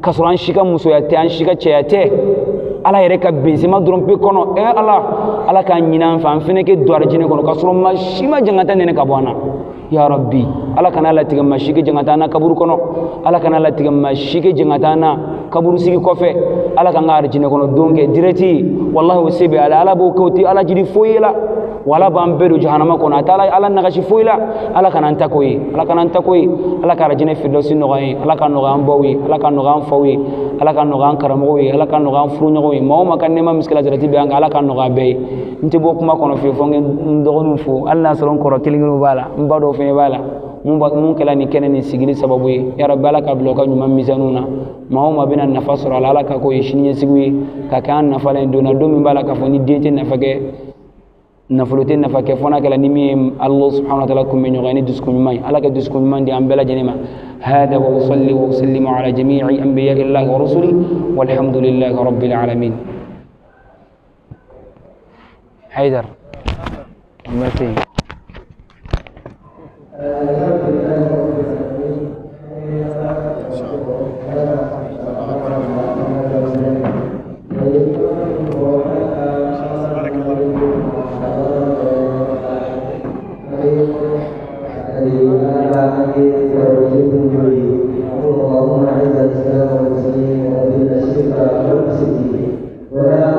k'a sɔrɔ an si ka musoya tɛ, an si ka cɛya tɛ, Ala yɛrɛ ka bɛnsema dɔrɔn pe kɔnɔ. Ala, Ala k'a ɲini an fɛ an fɛnɛ ke don arijinɛ kɔnɔ k'a sɔrɔ maa si ma jangata nɛnɛ ka bɔ an na. Ya Rabbi, Ala kana latigɛ maa si ke jangata an na kaburu kɔnɔ, Ala kana latigɛ maa si ke jangata an na kaburu sigi kɔfɛ. Ala k'an ka arijinɛ kɔnɔ don kɛ direct. Wallahi o se bɛ Ala, Ala b'o kɛ, o tɛ Ala jidi foyi la. Wala b'an bɛɛ don jahanama kɔnɔ, a tɛ Ala nagasi foyi la. Ala kana an ta ko ye, Ala kana an ta ko ye. Ala ka arijinɛ firdausi nɔgɔya ye, Ala ka nɔgɔya an baw ye, Ala ka nɔgɔya an faw ye, Ala ka nɔgɔya an karamɔgɔw ye, Ala ka nɔgɔya an furuɲɔgɔnw ye. Maa o maa ka nɛɛma misikala zarati bɛ an kan, Ala ka nɔgɔya bɛɛ ye. N tɛ bɔ kuma kɔnɔ fiyewu fo n dɔgɔninw fo, hali n'a sɔrɔ n kɔrɔ kelen kelenw b'a la, n ba dɔw fɛnɛ b'a la, mun kɛla nin kɛnɛ nin sigili sababu ye. Ya Rabbi, Ala ka bila u ka ɲuman misɛnninw na. Maa o maa bɛna nafa sɔrɔ a la, Ala ka k'o ye siniɲɛsigiw ye, ka kɛ an nafa la yen don na, don min b'a la k'a fɔ ni den tɛ nafa kɛ, nafolo tɛ nafa kɛ, fo n'a kɛla ni min ye Allah subhanahu wa ta'ala kunbɛ ɲɔgɔn ye ni dusukun ɲuman ye. Ala ka dusukun ɲuman di an bɛɛ lajɛlen ma. Hada wa usalli wa usallimu ala jami'i anbiya'i Allahi wa rusuli walhamdulillahi rabbil alamin. Haidar, merci. اللهم اعز الاسلام والمسلمين واذل الشرك والمشركين ولا